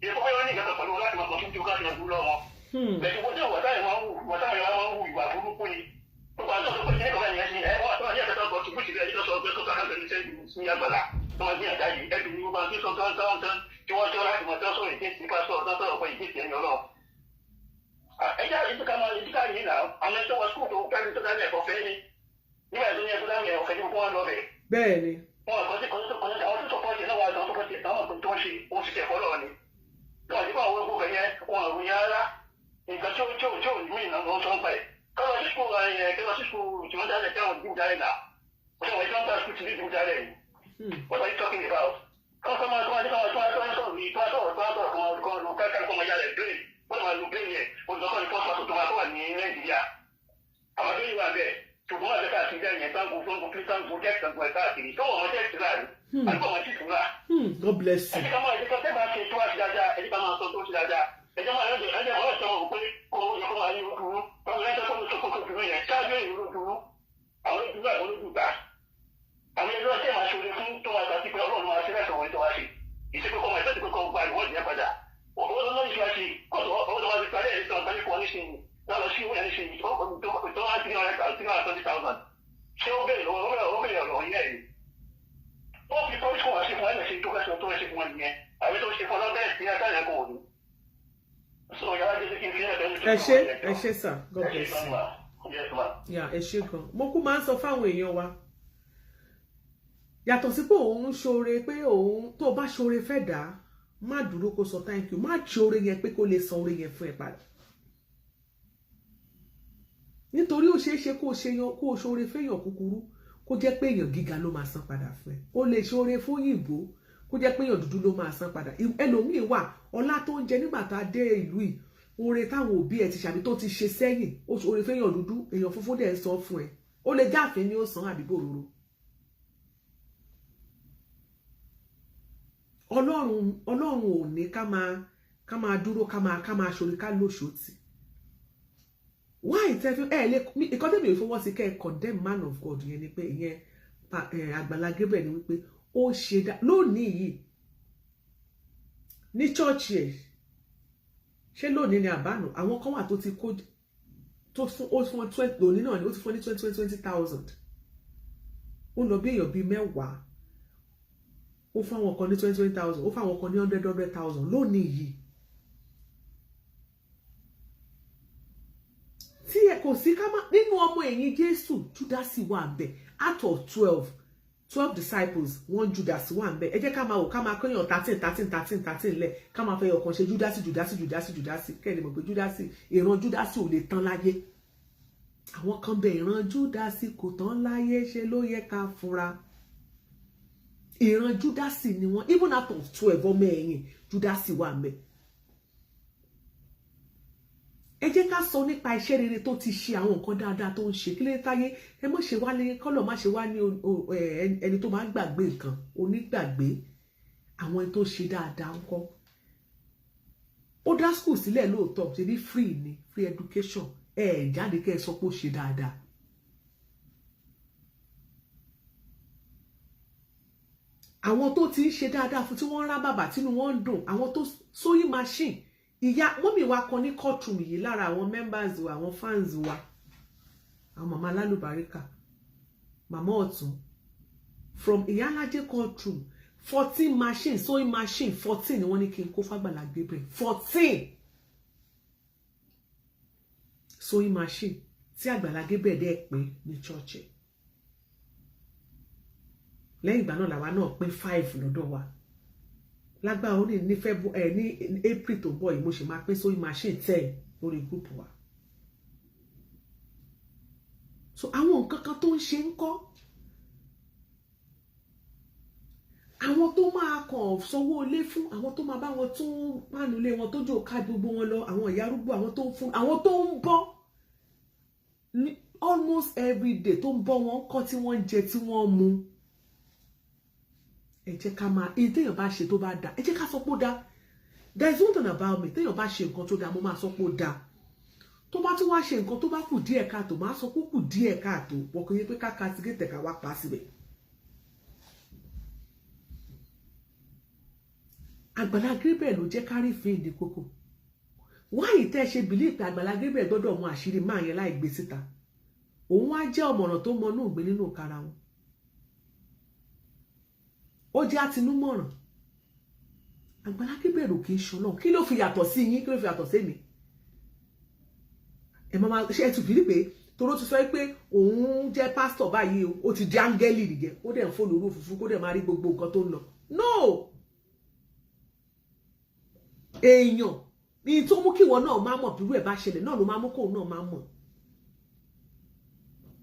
[SPEAKER 8] ìfowópamọ́ ní ìgbà pẹ̀lú láti máa kọ́ tó káàkiri ọdún lọ́wọ́. Bẹ̀rẹ̀ wọ́n jẹ́ wọ́n táyà máa ń wù wọ́n táyà máa ń wù ìwà burúkú ni. Gbogbo àti ọ̀sán pé ní ẹ̀kọ́ yẹn ṣe ẹ̀ wọ́n àti ẹ̀kọ́ tó kù sílẹ̀ ẹ̀jọ́ sọ pé tó kàkà ní sẹ́yìn ní àgbàlá tó máa gbé àdá yìí ẹ̀dùn ní gbogbo àti sọ tán tán tán tí wọ́n tọ́ láti mọ̀ tán sọ̀rọ̀ ìdí sí pásọ̀ tán sọ̀rọ̀ pé ìdí sí ẹ̀yìn ọlọ́run. Ẹja ìdíkà máa ìdíkà yìí nà àwọn ẹ̀tọ́ wa skul tó kárí tó dálẹ̀ ẹ̀kọ́ fẹ́ ni nígbà tó ní ẹ̀kọ́ dálẹ̀ ọ̀fẹ́ ní gbogbo wọn lọ bẹ̀.
[SPEAKER 1] Bẹ́ẹ̀ ni.
[SPEAKER 8] Wọn kọ́ sí kọ́ńtò kọ́ńtò àwọn tó sọpọ́ọ̀tì náà wà lọ́wọ́ sọpọ́ọ̀tì táwọn tó ń ṣe ó sì tẹ̀kọ́ lọ́wọ́ ni. Wọn àti báwọn owó kẹyẹ wọn àrùn yẹn rárá nǹkan tí ó tí ó tí ó ní ìnáwó ló ń sọ ń pa ẹ̀. Kọ́lọ́ sí skul ẹ̀ kọ́lọ́ sí skul tí wọ́n dálẹ̀ táwọn ìdí dálẹ̀ náà. Wọ́n sọ wọ́n tí wọ́n bá skul tí ìdí dálẹ̀ yìí. What are you talking about? Kọ́ kọ́ máa tó máa tó máa tó máa tó máa sọ̀rọ̀ yìí tó máa sọ̀rọ̀ tó máa sọ̀rọ̀ kan kan lu káàkiri kọ́ máa yálẹ̀ brain wọ́n máa lu brain yẹn olùdókòwò ní pọ́sítọ̀ tó máa tó wà ní Nàìjíríà. Àwọn tó yìí wà bẹ́ẹ̀ ṣùgbọ́n wà lẹ́ka àti ìyá yẹn táǹkù fún fún táǹkù jẹ́ táǹkù ẹ̀ káàkiri tó wọ́n jẹ́ ìtura rẹ̀ àdúgbò wọn ti tura.
[SPEAKER 1] God bless you.
[SPEAKER 8] Ẹ jẹ́ ká máa ẹ jẹ́ ká máa ṣe tó wá sí dáadáa, ẹ jẹ́ ká máa sọ tó sí dáadáa. Ẹ jẹ́ máa ẹ jẹ́ máa sọ wọn pé kó o yẹ kó máa yí ojú wọn lẹ́jọ́ kó ló tó dúró yẹn ṣáájú èyí ló dúró àwọn ló dúró àwọn ló dùgbà. Àwọn ẹgbẹ́ ọtí máa ṣoore fún tó máa gbà sí pé Ọlọ́run máa ṣe lẹ́sàn-án wọn tó wá ṣe. Ìṣe pé kọ́ máa ìfẹ́ ti pé kọ́ gba ìwọ́de yẹn padà. Owó tó lọ́ọ́ ìṣúra ṣe kóòtù owó tó máa fi parí ẹ̀ sọ̀rọ̀ parí fún ọ níṣìnyí. Lọ́lọ́ sí owó yẹn níṣìnyí tó wá 320,000. Ṣé ó bèrè lọ́wọ́ ó bèrè ọ̀rọ̀ yẹn ni? Ó fi tó ṣe wọ́n ṣe fún ẹ̀ ṣe tó fẹ́ sọ tó ṣe fún ẹ nìyẹn. Àbí tó ṣe fún ọlọ́bẹ̀ sí ẹ̀ kò ní. So yàrá jẹ́ kí n fi ẹ̀ bẹ́ẹ̀.
[SPEAKER 1] Ẹ ṣé, ẹ ṣé sir, God bless you.
[SPEAKER 8] Yes, ma.
[SPEAKER 1] Yeah, ẹ ṣé gan. Mo kú máa ń sọ fáwọn èèyàn wa, yàtọ̀ sí pé òun ń ṣoore, pé òun tó bá ṣoore fẹ́ dà á, má dúró kó sọ thank you. Má ṣoore yẹn pé kó lè san oore yẹn fún ẹ padà, nítorí ó ṣeé ṣe kó o ṣe yan kó o ṣoore fẹ́yàn kúkúrú, kó jẹ́ pé èèyàn gíga ló máa san padà fún ẹ. Ó lè ṣoore fún òyìnbó, kó jẹ́ pé èèyàn dúdú ló máa san padà. Ẹlòmíì wà, ọlá tó ń jẹ nígbà tá a dé ìlú yìí, oore táwọn òbí ẹ ti ṣàbí tó ti ṣe sẹ́yìn, ó ṣoore fẹ́yàn dúdú, èèyàn funfun dẹ̀ ń san fún ẹ. Ó lè jáàfin ni ó san àbí bòròrò. Ọlọ́run, Ọlọ́run ò ní ká máa dúró ká máa ṣoore ká lóṣòtì. Why tẹ́ fi ẹ lè ìkọ́ tẹ̀mí ò fọwọ́ sí kẹ́ ẹ condemn man of God yẹn ni pé ìyẹn Àgbàlá Gabriel ni wípé ó ṣe dá lónìí yìí ní church ẹ̀. Ṣé lónìí ni àbánu àwọn kan wà tó ti kó tó fún, ó fún 20 lónìí náà ni ó ti fún ní twenty twenty twenty thousand. Ó lọ bí èèyàn bíi 10, ó fún àwọn kan ní twenty twenty thousand, ó fún àwọn kan ní hundred hundred thousand lónìí yìí. Tí ẹ kò sí ká má nínú ọmọ ẹ̀yìn Jésù, Júdásì wà ń bẹ̀. Out of 12 disciples, one Judas wà ń bẹ̀. Ẹ jẹ́ ká máa wò ká máa kéèyàn 13 13 13 13 lẹ̀, ká máa fẹ́ ọkàn ṣe Júdásì, Júdásì, Júdásì, Júdásì. Kẹ́ni mọ̀ pé Júdásì, ìran Júdásì ò lè tán láyé. Àwọn kan bẹ, ìran Júdásì kò tán láyé. Ṣe ló yẹ ká fura? Ìran Júdásì ni wọ́n. Even out of 12 ọmọ ẹ̀yìn, Júdásì wà ń bẹ̀. Ẹ jẹ́ ká sọ nípa iṣẹ́ rere tó ti ṣe, àwọn nǹkan dáadáa tó ń ṣe. Kí ló táyé ẹ mọ̀ ṣe wá ní kọ́lọ̀ má ṣe wá ní ẹni tó máa ń gbàgbé nǹkan, onígbàgbé. Àwọn ẹni tó ṣe dáadáa ń kọ́. Ó dá school sílẹ̀ lóòótọ́, ṣe bí free ni, free education. Ẹ ẹ̀ jáde kẹ́ ẹ sọ pé ó ṣe dáadáa. Àwọn tó ti ń ṣe dáadáa fún, tí wọ́n ń rá bàbà tínú wọn ń dùn, àwọn tó sewing machine ìyá mummy wa kan ní courtroom yìí, lára àwọn members wa, àwọn fans wa, àwọn màmá alálùbáríkà, màmá ọ̀tún from Ìyálájé courtroom. 14 machine, sewing machine 14 ni wọ́n ní kí n kó f'Àgbàlá Gabriel. 14 sewing machine tí Àgbàlá Gabriel dẹ́ pín ní church ẹ̀. Lẹ́yìn ìgbà náà làwa náà pín 5 lọ́dọ̀ wa. Lágbára ó ní February, ní April tó bọ̀ yìí, mo sì máa pín sewing machine 10 lórí group wa. So àwọn nǹkan kan tó ń ṣe ń kọ́, àwọn tó máa kàn sanwó ilé fún, àwọn tó máa bá wọn tún pàánù ilé wọn tó jò ká gbogbo wọn lọ, àwọn ìyá arúgbó, àwọn tó ń fún, àwọn tó ń bọ́ ní almost every day, tó ń bọ́ wọn kọ́ tí wọ́n ń jẹ tí wọ́n ń mu. Ẹ jẹ́ ká máa èyí téèyàn bá ṣe tó bá dáa, ẹ jẹ́ ká sọ pé ó dáa. There is one thing about me, téèyàn bá ṣe nǹkan tó dáa, mo máa sọ pé ó dáa. Tó bá tún wá ṣe nǹkan tó bá kù díẹ̀ káàtó, máa sọ pé ó kù díẹ̀ káàtó. Wọ́n kò yẹ pé ká castigate ká wá pa síbẹ̀. Àgbàlá Gabriel ló jẹ́ kárí fín ìdí kókó. Wáyé tẹ́ ṣe bìlí pé Àgbàlá Gabriel gbọ́dọ̀ mọ àṣírí máa yẹn láì gbé síta. Òun á jẹ́ ọ̀mọ̀ràn tó mọ inú ìgbín nínú kara wọn. Ó jẹ́ àtinúmọ̀ràn. Àgbàlá Gabriel ò kì í ṣọlọ́. Kí ló fi yàtọ̀ sí yín? Kí ló fi yàtọ̀ sí mi? Ẹ máa ṣe ẹ tún bìlí pé toró ti sọ pé òun jẹ́ pásítọ̀ báyìí o, ó ti di áńgẹ́lì nìyẹn, ó dẹ̀ ń fò lórí òfurufú, kó dẹ̀ máa rí gbogbo nǹkan tó ń lọ. No! Èèyàn ní tó mú kí ìwọ náà máa mọ̀ bírú ẹ̀ bá ṣẹlẹ̀ náà ló máa mú kóun náà máa mọ̀.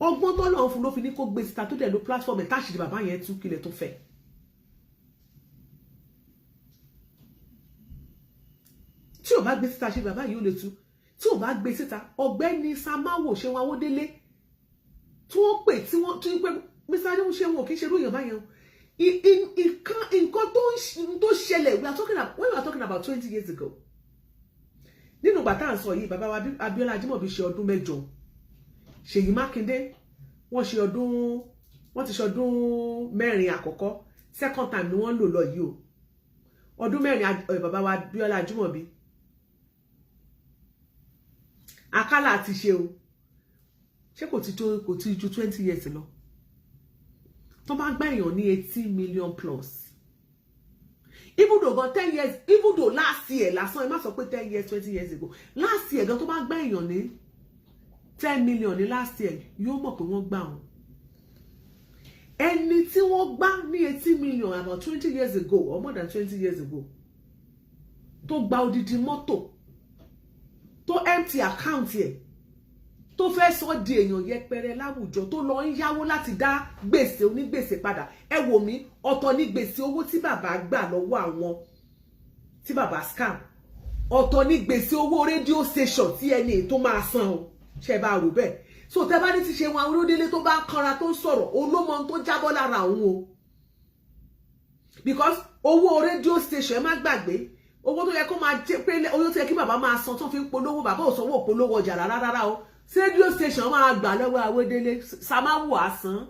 [SPEAKER 1] Ọgbọ́n tó lọ́n fún ló fi ní kó gbé síta tó dẹ̀ ló platform ẹ̀ táṣìírí bàbá yẹn tú kílẹ̀ tó fẹ́. Tí ò bá gbé síta ṣe bàbá yìí ó lè tú. Tí ò bá gbé síta, ọ̀gbẹ́ni Samawo Ṣeun Awódélé tí wọ́n pè tí wọ́n tí pé Mr. Adéhùn ṣe wọn ò kí ń ṣerú èèyàn báyẹn o. Nǹkan tó ṣẹlẹ̀, we are talking about, when we are talking about 20 years ago. Nínú ìgbà tá à ń sọ yìí, bàbá wa Abíọ́lá Ajímọ̀bí ṣe ọdún 8. Ṣèyí Mákindé wọ́n ṣe ọdún, wọ́n ti ṣe ọdún 4 àkọ́kọ́. Second time ni wọ́n lò lọ yìí o. Ọdún 4 bàbá wa Abíọ́lá Ajímọ̀bí. Akálà ti ṣe o. Ṣé kò ti tó, kò ti ju 20 years lọ. Tó bá gbà èèyàn ní 80 million plus. Even though gan 10 years, even though last year lásán, ẹ má sọ pé 10 years, 20 years ago. Last year gan tó bá gbà èèyàn ní 10 million ní last year, yóò mọ̀ pé wọ́n gbà wọ́n. Ẹni tí wọ́n gbà ní 80 million about 20 years ago or more than 20 years ago, tó gba odidi mọ́tò, tó empty account ẹ̀, tó fẹ́ sọ di èèyàn yẹpẹrẹ láwùjọ, tó lọ ń yáwó láti dá gbèsè onígbèsè padà. Ẹ wò mí, ọ̀tọ̀ ní gbèsè owó tí bàbá gbà lọ́wọ́ àwọn tí bàbá scam, ọ̀tọ̀ ní gbèsè owó rédíò station tí ẹni tó máa san o. Ṣe bá rò bẹ́ẹ̀? So tẹ́ bá ní ti ṣe wọn Awódélé tó bá kanra tó ń sọ̀rọ̀, olómọ tó jábọ́ lára òun o, because owó rédíò station, ẹ má gbàgbé owó tó yẹ kó máa jẹ pé owó tó yẹ kí bàbá máa san tó fi ń polówó, bàbá ò sanwó polówó ọjà rárá rárá o. Rédíò station máa gbà lọ́wọ́ Awódélé, Samawo àsán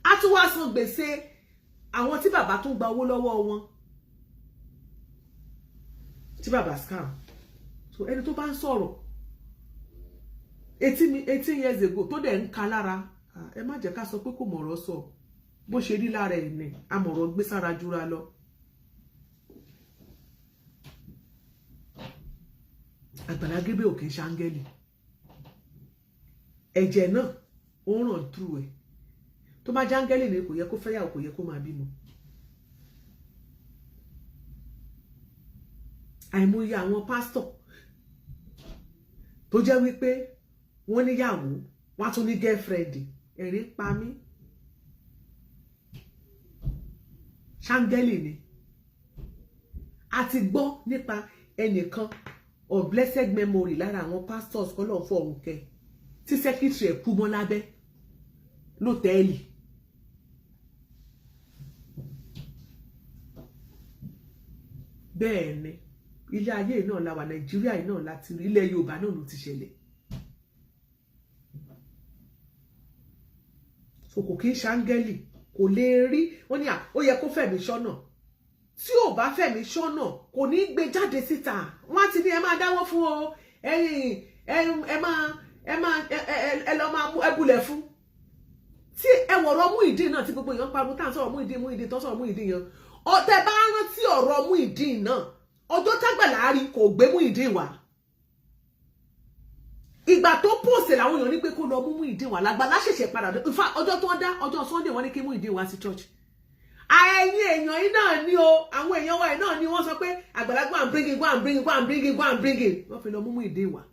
[SPEAKER 1] á tún wá san gbèsè àwọn tí bàbá tún gba owó lọ́wọ́ wọn tí bàbá scam. So ẹni tó bá ń sọ̀rọ̀ 18 years ago tó dẹ̀ ń ka lára, ẹ má jẹ́ ká sọ pé kò mọ̀rọ̀ sọ. Bó ṣe rí lára ẹ̀ ní amọ̀rọ̀ gbé sára jura lọ. Àgbàlá Gabriel ò kì í ṣe áńgẹ́lì. Ẹ̀jẹ̀ náà ó ń ràn through ẹ̀. Tó bá jẹ́ áńgẹ́lì ni kò yẹ kó fẹ́yàwó, kò yẹ kó máa bímọ. Àìmọye àwọn pásítọ̀ tó jẹ́ wípé wọ́n níyàwó, wọ́n á tún ní girlfriend. Ẹ̀rín pa mí. Ṣáńgẹ́lì ni. A ti gbọ́ nípa ẹnìkan of blessed memory lára àwọn pastors kọ́lọ̀ fọ̀hún kẹ tí secretary ẹ̀ kú mọ́ lábẹ́ lọ́tẹ́ẹ̀lì. Bẹ́ẹ̀ ni ilé ayé náà la wà, Nàìjíríà náà láti rí, ilẹ̀ Yorùbá náà ló ti ṣẹlẹ̀. So kò kí ń ṣáńgẹ́lì, kò lè rí. Wọ́n ní à ó yẹ kó fẹ̀mí ṣọ́nà. Tí ò bá fẹ̀mí ṣọ́nà kò ní gbé jáde síta. Wọ́n ti ní ẹ máa dáwọ́ fún o, ẹ̀yin ẹ máa ẹ máa ẹ lọ máa mú ẹbùlẹ̀ fún. Tí ẹ wọ̀rọ̀ Muyideen náà, tí gbogbo èèyàn pariwo tá à ń sọ̀rọ̀ Muyideen, Muyideen tó sọ̀rọ̀ Muyideen yẹn, ọ̀tẹ̀ bá rántí ọ̀rọ̀ Muyideen náà, ọjọ́ tágbàlá rí kò gbé Muyideen wá. Ìgbà tó pòsè làwọn èèyàn ní pé kó lọ mú Muyideen wá, lágbàlá ṣẹ̀ṣẹ̀ padà dé. In fact, ọjọ́ tó ń dá, ọjọ́ Sunday, wọ́n ní kí Muyideen wá sí church. Ẹ̀yin èèyàn yìí náà ní o, àwọn èèyàn wa yìí náà ni wọ́n sọ pé Àgbàlá, go and bring it, go and bring it, go and bring it, go and bring it. Wọ́n fi lọ mú Muyideen wá.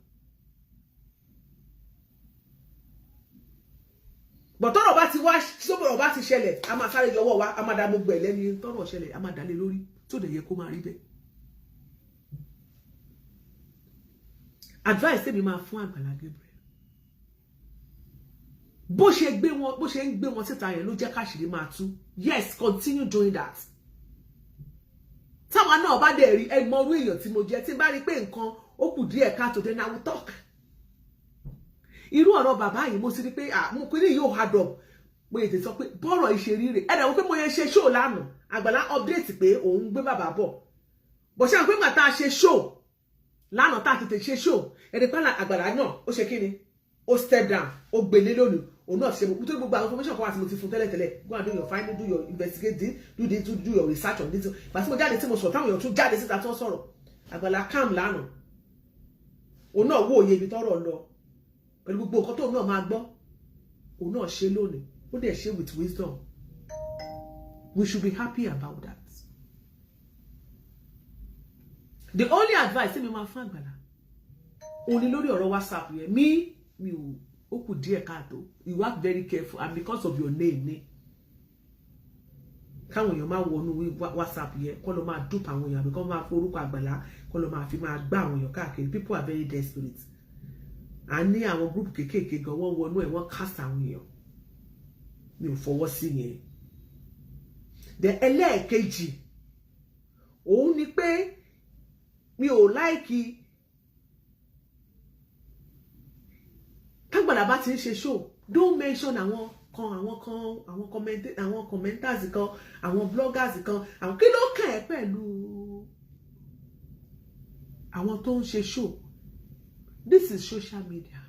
[SPEAKER 1] Bọ̀ tọ́rọ̀ bá ti wá sóbọ̀rọ̀ bá ti ṣẹlẹ̀, a máa sáré yọwọ́ wa, a máa da gbogbo ẹ̀ lẹ́ni tọ́rọ̀ ṣẹlẹ̀, a máa dálé lórí tó dẹ̀ yẹ kó máa rí bẹ́ẹ̀. Advice tèmi máa fún Àgbàlá Gabriel, bó ṣe gbé wọn, bó ṣe ń gbé wọn síta yẹn ló jẹ́ káṣírí máa tú. Yes, continue doing that. Táwa náà bá dẹ̀ rí, ẹ mọ orú èèyàn tí mo jẹ́, tí n bá rí pé nǹkan ó kù díẹ̀ káàtó, then I will talk. Irú ọ̀rọ̀ bàbá yìí, mo ti rí pé mo kò ní yóò hard up, mo yẹ tètè sọ pé bọ́rọ̀ ìṣe rí rè. Ẹ dẹ̀ wọ́n pé mo yẹ ṣe show lánàá, Àgbàlá update pé òun gbé bàbá bọ̀ bọ̀. Ṣé àwọn pé màá tá a ṣe show lánàá, tá a tètè ṣe show, ẹni pé Àgbàlá náà ó ṣe kí ni, ó step down, ó gbélé lónìí, òun náà ṣe nítorí gbogbo àwọn information kan wà tí mo ti fún tẹ́lẹ̀tẹ́lẹ̀: go and do your finding, do your investigate, do this, do your research on this. Ìgbà tí mo jáde, tí mo sọ̀rọ̀, táwọn èèyàn tún jáde síta tí wọ́n sọ̀rọ̀, Àgbàlá calm lánàá, òun náà wò òye ibi tọ́rọ̀ lọ pẹ̀lú gbogbo nǹkan tóun náà máa gbọ́, òun náà ṣe lónìí, ó dẹ̀ ṣe with wisdom. We should be happy about that. The only advice tí mi máa fún Àgbàlá òun ni lórí ọ̀rọ̀ WhatsApp yẹn, mi ò, ó kù díẹ̀ káàtó. You have very careful, and because of your name ni káwọn èèyàn máa wọnú WhatsApp yẹn kọ́ ló máa dupe àwọn èèyàn, àbí kọ́ máa forúkọ Àgbàlá kọ́ ló máa fi máa gbá àwọn èèyàn káàkiri. People are very desperate. À ní àwọn group kéékèèké gan, wọ́n wọnú ẹ̀, wọ́n cast àwọn èèyàn. Mi ò fọwọ́ sí yẹn. Then ẹlẹ́ẹ̀kejì òun ni pé mi ò like tágbàlá bá ti ń ṣe show, don't mention àwọn kan, àwọn kan, àwọn comment, àwọn commenters kan, àwọn bloggers kan, àwọn kí ló kàn ẹ́ pẹ̀lú àwọn tó ń ṣe show? This is social media.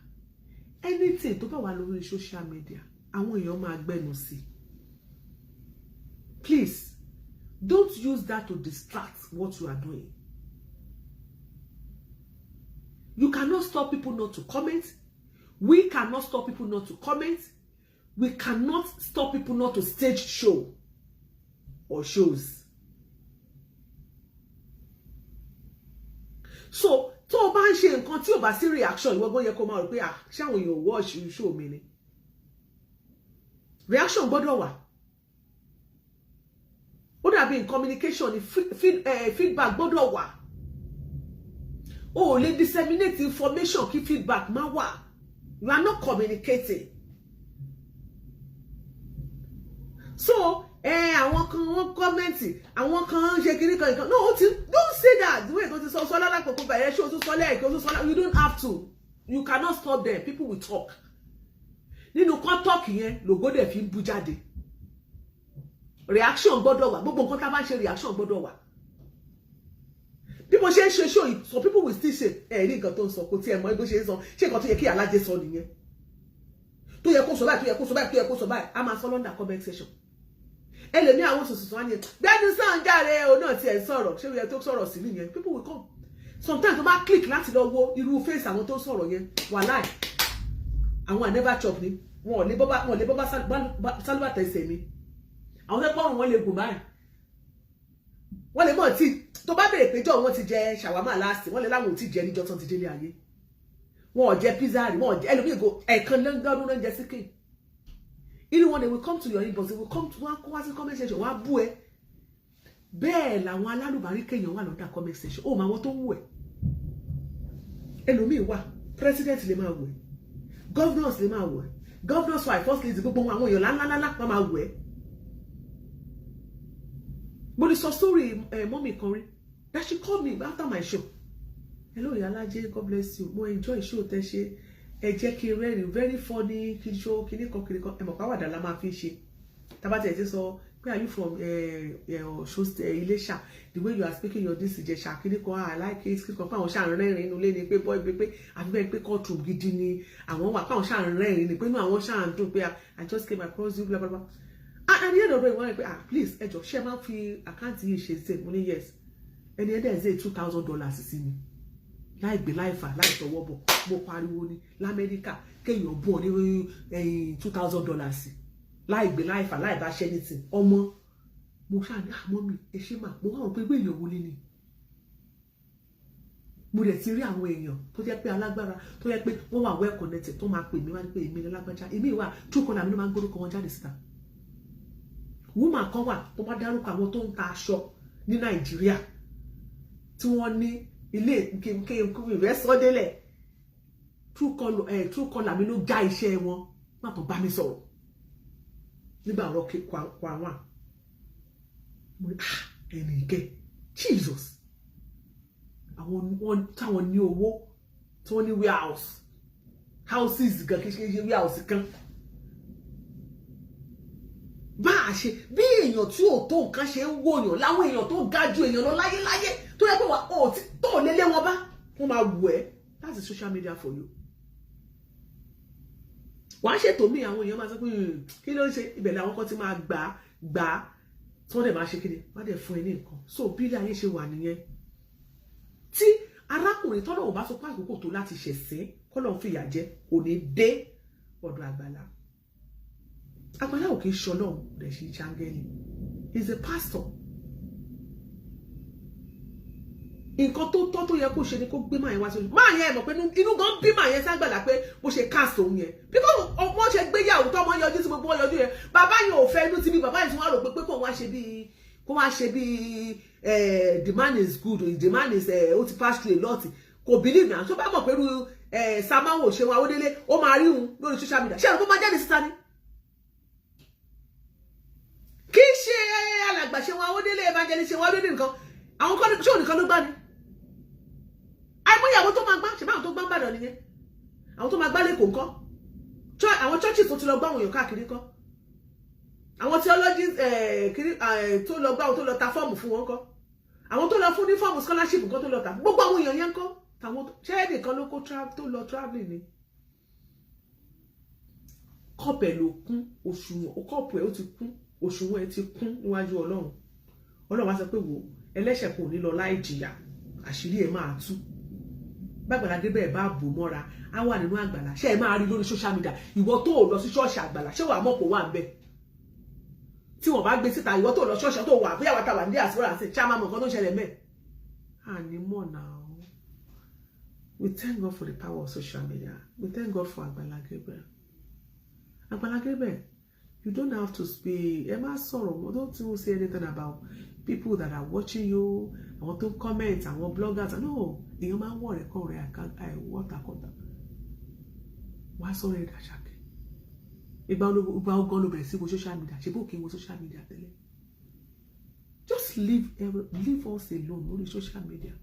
[SPEAKER 1] Anything tó bá wà lórí social media, àwọn èèyàn máa gbẹnu sí. Please don't use that to distract what you are doing. You cannot stop people not to comment. We cannot stop people not to comment. We cannot stop people not to stage show or shows. So tó o bá ń ṣe nǹkan tí ò bá sí reaction, ìwọ gan yẹ kó máa rò pé, ah, ṣé àwọn èèyàn watch show mi ni? Reaction gbọ́dọ̀ wà. Ó dàbí in communication ni, feedback gbọ́dọ̀ wà. O ò lè disseminate information kí feedback má wà. You are not communicating. So àwọn kan wọ́n comment, àwọn kan ń ṣe kiri kan nǹkan. No, o ti don't say that. The way tó ti sọ sọ lálákòókò bẹ̀rẹ̀ ṣé o tún sọ lẹ́ẹ̀kẹ́, o tún sọ. You don't have to. You cannot stop them. People will talk. Nínú kan talk yẹn, lògó dẹ̀ fi ń bú jáde. Reaction gbọ́dọ̀ wà. Gbogbo nǹkan tá a bá ń ṣe, reaction gbọ́dọ̀ wà. Bí mo ṣe ń ṣe show yìí, some people will still say, ẹ rí nǹkan tó ń sọ, kò tiẹ̀ mọ̀ bó ṣe ń sọ, ṣé nǹkan tó yẹ kí Alájẹ sọ nìyẹn, tó yẹ kó sọ báyìí, tó yẹ kó sọ báyìí, tó yẹ kó sọ báyìí. A máa sọ lọ́ndà comment section. Ẹlòmí àwọn sòsòsò wọn ni gbẹ́nu sàn jáde, òun náà tiẹ̀ sọ̀rọ̀, ṣé ó yẹ tó sọ̀rọ̀ sí nìyẹn? People will come. Sometimes tó bá click láti lọ wo irú face àwọn tó sọ̀rọ̀ yẹn, wàláì, àwọn I never chop ni wọn ò lè bọ́, wọn ò lè bọ́ sálúbàtà ẹsẹ̀ mi. Àwọn tó pọ̀rùn wọn lè gùn báyìí, wọ́n lè mọ̀ tí tó bá bèrè péjọ wọn ti jẹ ṣàwámà láàsì, wọ́n lè láwọn ò tí jẹ níjọ́ tán ti délé ayé. Wọn ò jẹ pizza rí, wọn ò jẹ ẹlòmíì go ẹ̀ẹ̀kan lọ́dún náà jẹ síkìn. Irú wọn, they will come to your inbox, they will come to wọn kó wá sí comment section, wọn á bú ẹ. Bẹ́ẹ̀ làwọn alálùbárí kéèyàn wà lọ́dà comment section. Ó mọ àwọn tó ń wù ẹ. Ẹlòmíì wà, president lè máa wù ẹ, governors lè máa wù ẹ, governors wife, first lady, gbogbo àwọn èèyàn ńláńláńlá wọn máa wù ẹ. Mo lè sọ story ẹ mummy kan rí that she called me after my show. "Hello, Ìyálájé, God bless you. Mo enjoy show tẹ ṣe, ẹ jẹ́ kí n rẹ́rìn, very funny, kí n show kíní kan kíní kan." Ẹ mọ̀ pàwàdà la máa fi ṣe tábàtì ẹ̀ ti sọ. Where are you from? Ọ̀ṣun State, Iléṣà. The way you are speaking your this Ìjẹ̀ṣà kíní kan, I like it. Kíní kan pé àwọn ṣáà ń rẹ́rìn inú ilé ni pé boy pé àfi bẹ́ẹ̀ pé courtroom gidi ni àwọn wà, pé àwọn ṣáà ń rẹ́rìn ni pé inú àwọn ṣáà ń dùn pé I just came across you, blah blah blah. And at the end of the day, wọ́n rí pé, "Ah, please, ẹ jọ̀ọ́, ṣé ẹ máa ń fi account yìí ṣe ṣe?" Mo ní yes. Ẹni ẹ dẹ̀ ṣe $2,000 sí mi láì gbé, láì fà, láì tọwọ́ bọ̀. Mo pariwo ní lamẹ́ríkà, kéèyàn bọ̀ ní $2,000 láì gbé, láì fà, láì bá ṣe anything. Ọmọ mo ṣáà ní àmọ́ mi ẹ ṣe mà. Mo wá wọ́n pé ìwé èèyàn wo ni mo dẹ̀ ti rí àwọn èèyàn tó jẹ́ pé alágbára, tó jẹ́ pé wọ́n wà well connected, tó máa pè mí wá ní pé èmi ní lágbájá, èmi wà. Truecaller mi ló máa ń gbórúkọ wọn jáde síta. Woman kan wà tó bá dárúkọ àwọn tó ń ta aṣọ ní Nàìjíríà tí wọ́n ní ilé ìfẹ́ sọ́délẹ̀. Truecaller mi ló já iṣẹ́ wọn má tó bá mi sọ̀rọ̀ nígbà ọ̀rọ̀ kwamwan. Mo ní, "Ah, ẹnì ìkẹ́ Jesus." Àwọn wọn táwọn ní owó, tí wọ́n ní warehouse, houses gan, kí ṣe warehouse kan bá a ṣe bí èèyàn tí ò tó nǹkan ṣe ń wòyàn láwọn èèyàn tó ga ju èèyàn lọ láyéláyé, tó yẹ pé wà ó tó lé lé wọn bá, wọn máa wù ẹ́. That's the social media for you. Wàá ṣètò míì, àwọn èèyàn máa sọ pé, "Kí ló ń ṣe?" Ibẹ̀ làwọn kan ti máa gbà á gbà á, tí wọ́n dẹ̀ máa ṣe kíni, wọ́n dẹ̀ fún ẹ ní nǹkan. So bí ilé ayé ṣe wà nìyẹn. Tí arákùnrin tọ́lọ̀ ò bá sọ pé àkókò tó láti ṣẹ̀sín kọ́lọ̀ ń fìyà jẹ, kò ní dé ọ̀dọ̀ Àgbàlá. Àgbàlá ò kì í ṣọlọ́run rẹ̀ ṣe jàngẹ́lì. He is a pastor. Nǹkan tó tọ́ tó yẹ kó ṣe ni kó gbé máa yẹn wá sí ojú máa yẹn. Mọ̀ pé inú gan bí máa yẹn ságbàlá pé bó ṣe cast òun yẹn, because wọ́n ṣe gbéyàwó tó ọmọ yọjú sí gbogbo wọn yọjú yẹn, bàbá yẹn ò fẹ́ inú tí bí bàbá yẹn tí wọ́n rò pé kó wá ṣe bíi the man is good, the man is ó ti pass through a lot. Kò believe na. Tó bá mọ̀ pé irú Samawo ṣe wọn Awódélé, ó máa rí òun lórí social media, ṣé ẹ̀rọ kó máa jáde síta ni? Kì í ṣe alàgbà ṣe wọn Awódélé, evangelist ṣe wọn Awódélé nìkan. Àwọn kan ṣé òun nìkan ló gbá ni? Àìmọye àwọn tó máa gbá ṣe, báwọn tó gbá ń bàdàn nìyẹn. Àwọn tó máa gbá lẹ́kọ̀ọ́ ńkọ́? Àwọn churches tó ti lọ gbá àwọn èèyàn káàkiri ńkọ́? Àwọn theologies tó lọ gbá, àwọn tó lọ ta fọ́ọ̀mù fún wọn ńkọ́? Àwọn tó lọ fún ní fọ́ọ̀mù scholarship nǹkan tó lọ tà, gbogbo àwọn èèyàn yẹn ńkọ́? Tàwọn ṣé ẹnìkan ló kó tó lọ travelling ni? Cup ẹ̀ ló kún òṣùwọ̀n, cup ẹ̀ ó ti kún, òṣùwọ̀n ẹ̀ ti kún níwájú Ọlọ́run. Ọlọ́run wá sọ pé, wò, ẹlẹ́ṣẹ̀ kò ní lọ láì jìyà, àṣírí ẹ̀ máa tú. Bàgbàlá Gabriel bá bò mọ́ra, á wà nínú àgbàlá. Ṣé ẹ máa rí lórí social media? Ìwọ tó lọ sí ṣọ́ọ̀ṣì àgbàlá, ṣé wàá mọ̀ pé wà ń bẹ̀ tí wọ́n bá gbé síta? Ìwọ tó lọ ṣọ́ọ̀ṣì, tó wà bóyá wàá tàwà ní àsìkò àti ṣá máa mọ̀ nǹkan tó ń ṣẹlẹ̀ mẹ́ àní mọ̀ náà. We thank God for the power of social media. We thank God for Àgbàlá Gabriel. Àgbàlá Gabriel, you don't have to speak. Ẹ má sọ̀rọ̀. Don't even say anything about people that are watching you, àwọn tó comment, àwọn bloggers. No, èèyàn máa ń wọ̀ rẹ̀ kọ́ rẹ̀ àìwọ́takọ̀tà wàá sọ̀rọ̀ ẹ̀ dàṣàkẹ́. Ìgbà ogan ló bẹ̀rẹ̀ sí wo social media? Ṣe bó kí n wo social media tẹ́lẹ̀? Just leave us alone lórí social media.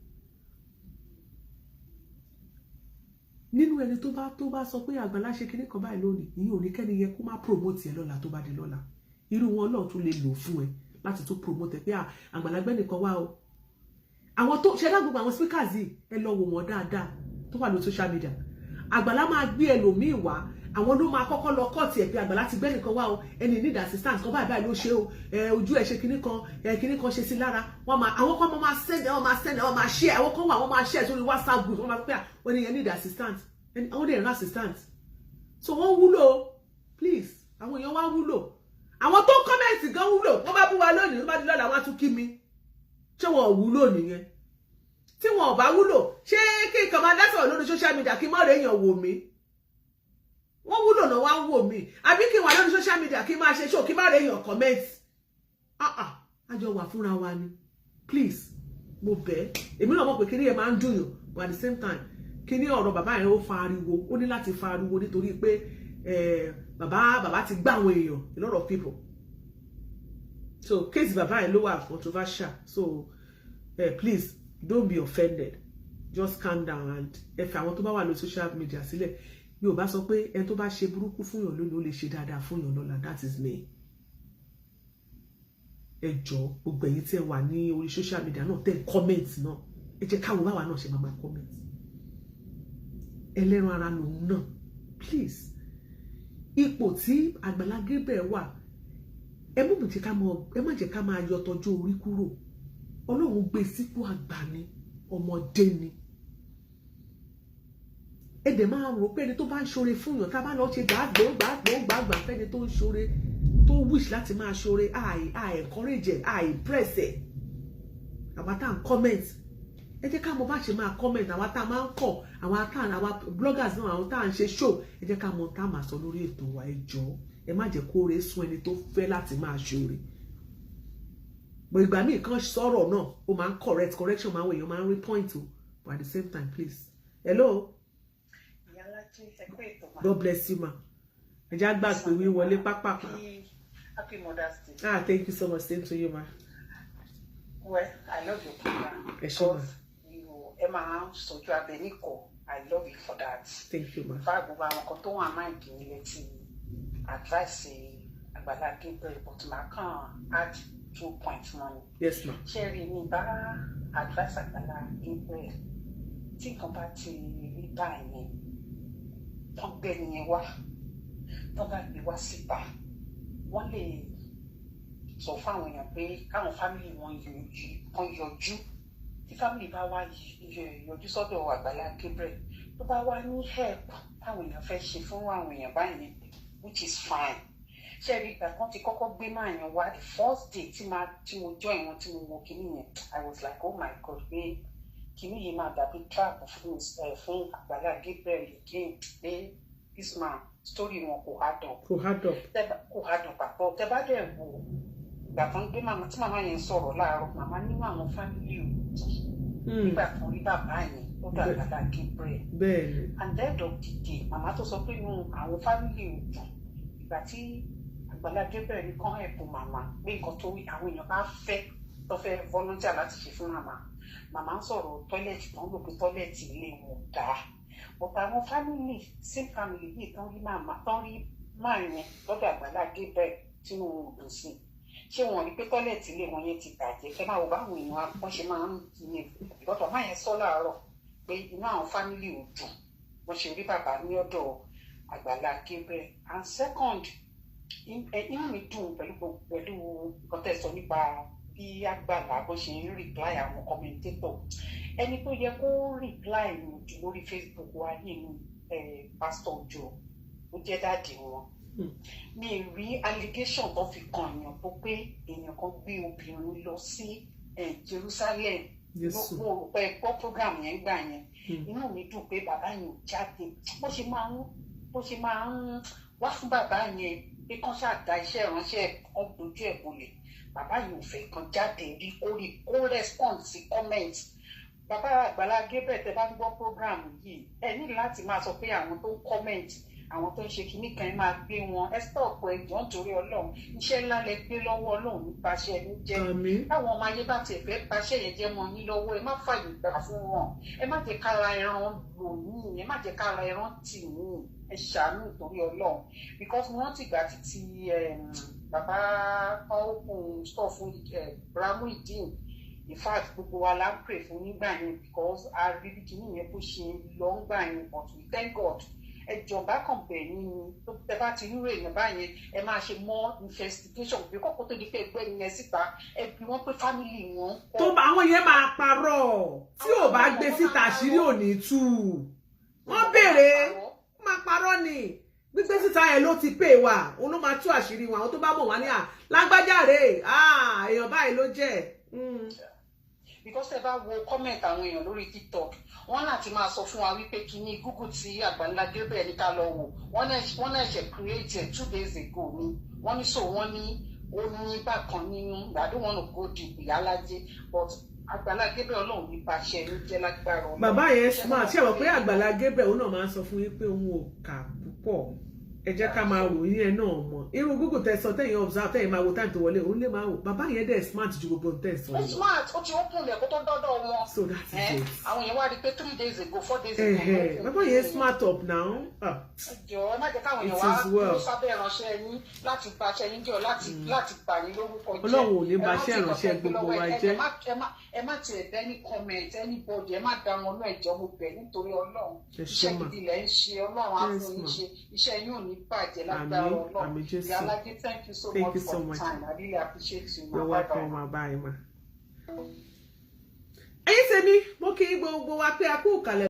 [SPEAKER 1] Nínú ẹni tó bá sọ pé Àgbàlá ṣe kinní kan báyìí lónìí, ìyẹn ò ní kẹ́ni yẹ kó má promote ẹ lọ́la. Tó bá di lọ́la, irú wọn náà tún lè lò fún ẹ láti tún promote ẹ pé Àgbàlá gbẹ́nìkan wá o. Àwọn tó ṣẹlá, gbogbo àwọn speakers yìí, ẹ lọ wò wọ́n dáadáa tó wà lórí social media. Àgbàlá máa gbé ẹlòmíì wá, àwọn ló máa kọ́kọ́ lọ kọ́ọ̀tì ẹ̀ pé Àgbàlá ti gbẹ́nìkan wá o, ẹni need assistance kan, báyìí báyìí ló ṣe o, ẹ ojú ẹ ṣe kinní kan, ẹ kinní kan ṣe sí lára. Wọ́n máa, àwọn kan máa send, wọ́n máa send, wọ́n máa share. Àwọn kan wà, wọ́n máa share sórí WhatsApp group. Wọ́n máa pẹ́ wọ́n ní yẹn need assistant, àwọn dẹ̀ ń assistant. So wọ́n wúlò. Please, àwọn èèyàn wá wúlò. Àwọn tó comment gan wúlò. Wọ́n bá bú wa lónìí, wọ́n bá di lọ́la, wọ́n á tún kí mi. Ṣé wọn ò wúlò nìyẹn? Tí wọn ò bá wúlò, ṣé kí n kàn máa dá sọ̀rọ̀ lórí social media kí n má rè èèyàn wò mí? Wọ́n wúlò náà, wá ń wò mí. Àbí kí n wà lórí social media, kí n máa ṣe show, kí n má rè èèyàn comment? Ah ah, àjọ wà fúnra wa ni. Please, mo bẹ̀. Èmi náà mọ̀ pé kíní yẹn máa ń dùn yàn, but at the same time, kíní ọ̀rọ̀ bàbá yẹn, ó fa ariwo. Ó ní láti fa ariwo nítorí pé bàbá ti gbá àwọn èèyàn, a lot of people. So case bàbá yẹn ló wà controversial. So please don't be offended. Just calm down and ẹ fi àwọn tó bá wà lórí social media sílẹ̀. Yorùbá sọ pé ẹni tó bá ṣe burúkú fún yàn lónìí, ó lè ṣe dáadáa fún yàn lọ́la. That is me. Ẹ jọ̀ọ́, gbogbo ẹ̀yin tí ẹ wà ní orí social media náà, tẹ́ comment náà, ẹ jẹ́ káwọn báwa náà ṣe máa máa comment. Ẹlẹ́ran ara lòun náà. Please, ipò tí Àgbàlá Gabriel wà, ẹ mú mi jẹ́ ká mọ, ẹ má jẹ́ ká máa yọ tọjọ́ orí kúrò. Ọlọ́run gbé sípò àgbà ni, ọmọdé ni. Ẹ dẹ̀ máa rò pé ẹni tó bá ń ṣoore fún yàn, tá a bá lọ ṣe gbàgbó gbàgbó gbàgbà fẹ́ni tó ń ṣoore, tó wish láti máa ṣoore, àì encourage ẹ̀, àì press ẹ̀. Àwa tá à ń comment, ẹ jẹ́ ká mọ bá ṣe máa comment. Àwa tá a máa ń kọ̀, àwa tá àwa bloggers náà, àwọn tá à ń ṣe show, ẹ jẹ́ ká mọ tá a máa sọ lórí ètò wa. Ẹ jọ̀ọ́, ẹ má jẹ́ kó re sún ẹni tó fẹ́ láti máa ṣoore. But ìgbà míì kan sọ̀rọ̀ náà, ó máa ń correct, correction máa ń wọ, èèyàn máa ń rí point o. But at the same time, please. Hello. God bless you, ma. Ẹ jẹ́ àgbà pé wíwọlé pápápá.
[SPEAKER 9] Happy Mother's Day.
[SPEAKER 1] Ah, thank you so much. Same to you, ma.
[SPEAKER 9] Well, I love your program.
[SPEAKER 1] Ẹ ṣé, ma.
[SPEAKER 9] You, ẹ máa ń sojú abẹ níkọ. I love you for that.
[SPEAKER 1] Thank you, ma.
[SPEAKER 9] Fá gbogbo àwọn kan tó wà máa ń dín létí advice Àgbàlá Gabriel, but màá kàn add 2 points mọ́ ni.
[SPEAKER 1] Yes, ma.
[SPEAKER 9] Ṣé rí mi bá advice Àgbàlá Gabriel, tí nǹkan bá ti rí báyìí, tán gbé nìyẹn wá, tán bá gbé wá síta, wọ́n lè sọ fáwọn èèyàn pé káwọn family wọn kan yọjú. Tí family bá wá yọjú sọ́dọ̀ Àgbàlá Gabriel, tó bá wá ní help táwọn èèyàn fẹ́ ṣe fún àwọn èèyàn báyìí, which is fine. Ṣé rí, ìgbà kan ti kọ́kọ́ gbé máa yàn wá, the first day tí ma tí mo join wọn, tí mo wo kinní yẹn, I was like, "Oh my God," pé kinní yìí máa dàbí trap fún Àgbàlá Gabriel again, pé this man, story wọn kò add up.
[SPEAKER 1] Kò add up.
[SPEAKER 9] Kò add up àtọ. Tẹ bá dẹ̀ wò, ìgbà kan gbé màmá, tí màmá yẹn sọ̀rọ̀ láàárọ̀, màmá nínú àwọn family ò nígbà kan rí bàbá yẹn lọ́dọ̀ Àgbàlá Gabriel. And then of the day, màmá tó sọ pé inú àwọn family ò dùn ìgbà tí Àgbàlá Gabriel ní kán ẹ̀bùn màmá, pé nǹkan tó àwọn èèyàn bá fẹ́, tó fẹ́ volunteer láti ṣe fún màmá, màmá ń sọ̀rọ̀ toilet tó ń lò, pé toilet ilé wọn ò dáa. But àwọn family, same family yìí, tán rí màmá, tán rí máa yẹn lọ́dọ̀ Àgbàlá Gabriel, tínú wọn ò dùn sí i, ṣé wọn rí pé toilet ilé wọn yẹn ti bàjẹ́? Kẹ́ máa wò báwọn èèyàn wọ́n ṣe máa ń yẹ ìgbọ́dọ̀ máa yẹn sọ láàárọ̀ pé inú àwọn family ò dùn wọ́n ṣe rí bàbá ní ọ̀dọ̀ Àgbàlá Gabriel. And second, inú mi dùn pẹ̀lú nǹkan tẹ́ sọ nípa bí Àgbàlá bó ṣe ń reply àwọn commentator. Ẹni tó yẹ kó reply mi jù lórí Facebook wa nínú Pastor Ojo, ó jẹ́ daddy wọn. Mi rí allegation tó fi kan èèyàn tó pé èèyàn kan gbé obìnrin lọ sí Jerusalem. Mo rò pé gbọ́ program yẹn gbà yẹn. Inú mi dùn pé bàbá yẹn ò jáde. Bó ṣe máa ń wá fún bàbá yẹn pé kán ṣáà da iṣẹ́ ìránṣẹ́ kan dojú ẹ̀ bolẹ̀, bàbá yẹn ò fẹ́ kan jáde rí kó rí kó respond sí comment. Bàbá Àgbàlá Gabriel, tẹ́ bá ń gbọ́ program yìí, ẹ ní láti máa sọ pé àwọn tó ń comment, àwọn tó ń ṣe kinní kan, ẹ máa gbé wọn, ẹ stop. Ẹ jọ̀ọ́, nítorí Ọlọ́run, iṣẹ́ ńlá lẹ gbé lọ́wọ́. Ọlọ́run nípaṣẹ ní jẹ́. Táwọn ọmọ ayé bá tiẹ̀ fẹ́ paṣẹ yẹn jẹ́ mọ́ yín lọ́wọ́, ẹ má fàyè gbà fún wọn. Ẹ má jẹ́ kára ẹran lò yín, ẹ má jẹ́ kára ẹran tì yín. Ẹ ṣàánú nítorí Ọlọ́run, because mo rántí ìgbà títí bàbá kan open store fún Bramuideen. In fact, gbogbo wa la ń pray fún nígbà yẹn, because a rí bí kinní yẹn bó ṣe lọ ń gbà yẹn. But we thank God. Ẹ jọba kàn bẹ̀ yín ni, tó tẹ bá ti rú èèyàn báyẹn, ẹ máa ṣe more investigation bí kókó tó di pé ẹgbẹ́ yẹn síta. Ẹ bí wọ́n pé family wọn.
[SPEAKER 1] Tó bá àwọn yẹn máa parọ́, tí ò bá gbé síta, àṣírí ò ní tú. Wọ́n béèrè, máa parọ́ ni. Gbígbé síta yẹn ló ti pè wá, òun ló máa tú àṣírí wọn. Àwọn tó bá mọ̀ wá ní à lágbájáre, èèyàn báyìí ló jẹ́.
[SPEAKER 9] Because ẹ bá wo comment àwọn èèyàn lórí TikTok, wọ́n láti máa sọ fún wa wípé kíní Google tí Àgbàlá Gabriel ní ká lọ wò, wọ́n náà ṣe create it 2 days ago ni. Wọ́n ní so wọ́n ní ó ní bákan nínú. I don't want to go deep, Ìyálájé, but Àgbàlá Gabriel, Ọlọ́run ní bàṣẹ ní jẹ́ lágbára Ọlọ́run.
[SPEAKER 1] Bàbá yẹn smart. Ṣé àwọn pé Àgbàlá Gabriel, òun náà máa ń sọ fún yín pé òun ò kà púpọ̀. Ẹ jẹ́ ká máa wò yín ẹ náà mọ̀ irú Google tẹ sọ, tẹ̀yìn observe, tẹ̀yìn máa wo time tó wọlé, òun lè máa wò. Bàbá yẹn dẹ̀ smart ju gbogbo tẹ̀ sọ
[SPEAKER 9] Ó
[SPEAKER 1] yìí lọ.
[SPEAKER 9] smart, ó ti open lẹ̀ kó tó dọ́dọ̀ wọn.
[SPEAKER 1] So that is it.
[SPEAKER 9] Àwọn èèyàn wá rí i pé 3 days ago, 4 days ago ló open.
[SPEAKER 1] Bàbá yẹn smart up now. Ah.
[SPEAKER 9] Jọ̀ọ́, ẹ má jẹ́ káwọn
[SPEAKER 1] It
[SPEAKER 9] èèyàn wá
[SPEAKER 1] is well.
[SPEAKER 9] dúró sábẹ́ ìránṣẹ́ yín láti ba iṣẹ́ yín jẹ́ ọ, láti bà yín lórúkọ jẹ́.
[SPEAKER 1] Ọlọ́run ò ní
[SPEAKER 9] Ẹ
[SPEAKER 1] ba
[SPEAKER 9] rántí
[SPEAKER 1] iṣẹ́
[SPEAKER 9] nǹkan
[SPEAKER 1] ìránṣẹ́
[SPEAKER 9] tẹ́ gbé
[SPEAKER 1] gbogbo
[SPEAKER 9] lọ́wọ́
[SPEAKER 1] wa
[SPEAKER 9] ẹ.
[SPEAKER 1] jẹ́.
[SPEAKER 9] Ẹ má tiẹ̀ bẹ́ ní comment anybody, ẹ má dá wọn náà. Ẹjọ́, mo bẹ̀ nítorí Ọlọ́run.
[SPEAKER 1] Ẹ ṣé
[SPEAKER 9] Iṣẹ́
[SPEAKER 1] mà.
[SPEAKER 9] gidi lẹ̀ ń ṣe. Ọlọ́run á
[SPEAKER 1] Yes,
[SPEAKER 9] fún yín
[SPEAKER 1] ma.
[SPEAKER 9] ṣe. Iṣẹ́ yín ò ní bàjẹ́ lágbára
[SPEAKER 1] Àmín,
[SPEAKER 9] Ọlọ́run.
[SPEAKER 1] àmín Jésù.
[SPEAKER 9] Ìyá Alájẹ, thank you so
[SPEAKER 1] Thank
[SPEAKER 9] much
[SPEAKER 1] you
[SPEAKER 9] for
[SPEAKER 1] so
[SPEAKER 9] the
[SPEAKER 1] much.
[SPEAKER 9] time. I really appreciate you, ma.
[SPEAKER 1] You're
[SPEAKER 9] Bye bye.
[SPEAKER 1] welcome, ma. Bye, ma. Ẹ̀yin tèmi, mo kí gbogbo wa pé a kú ìkàlẹ̀.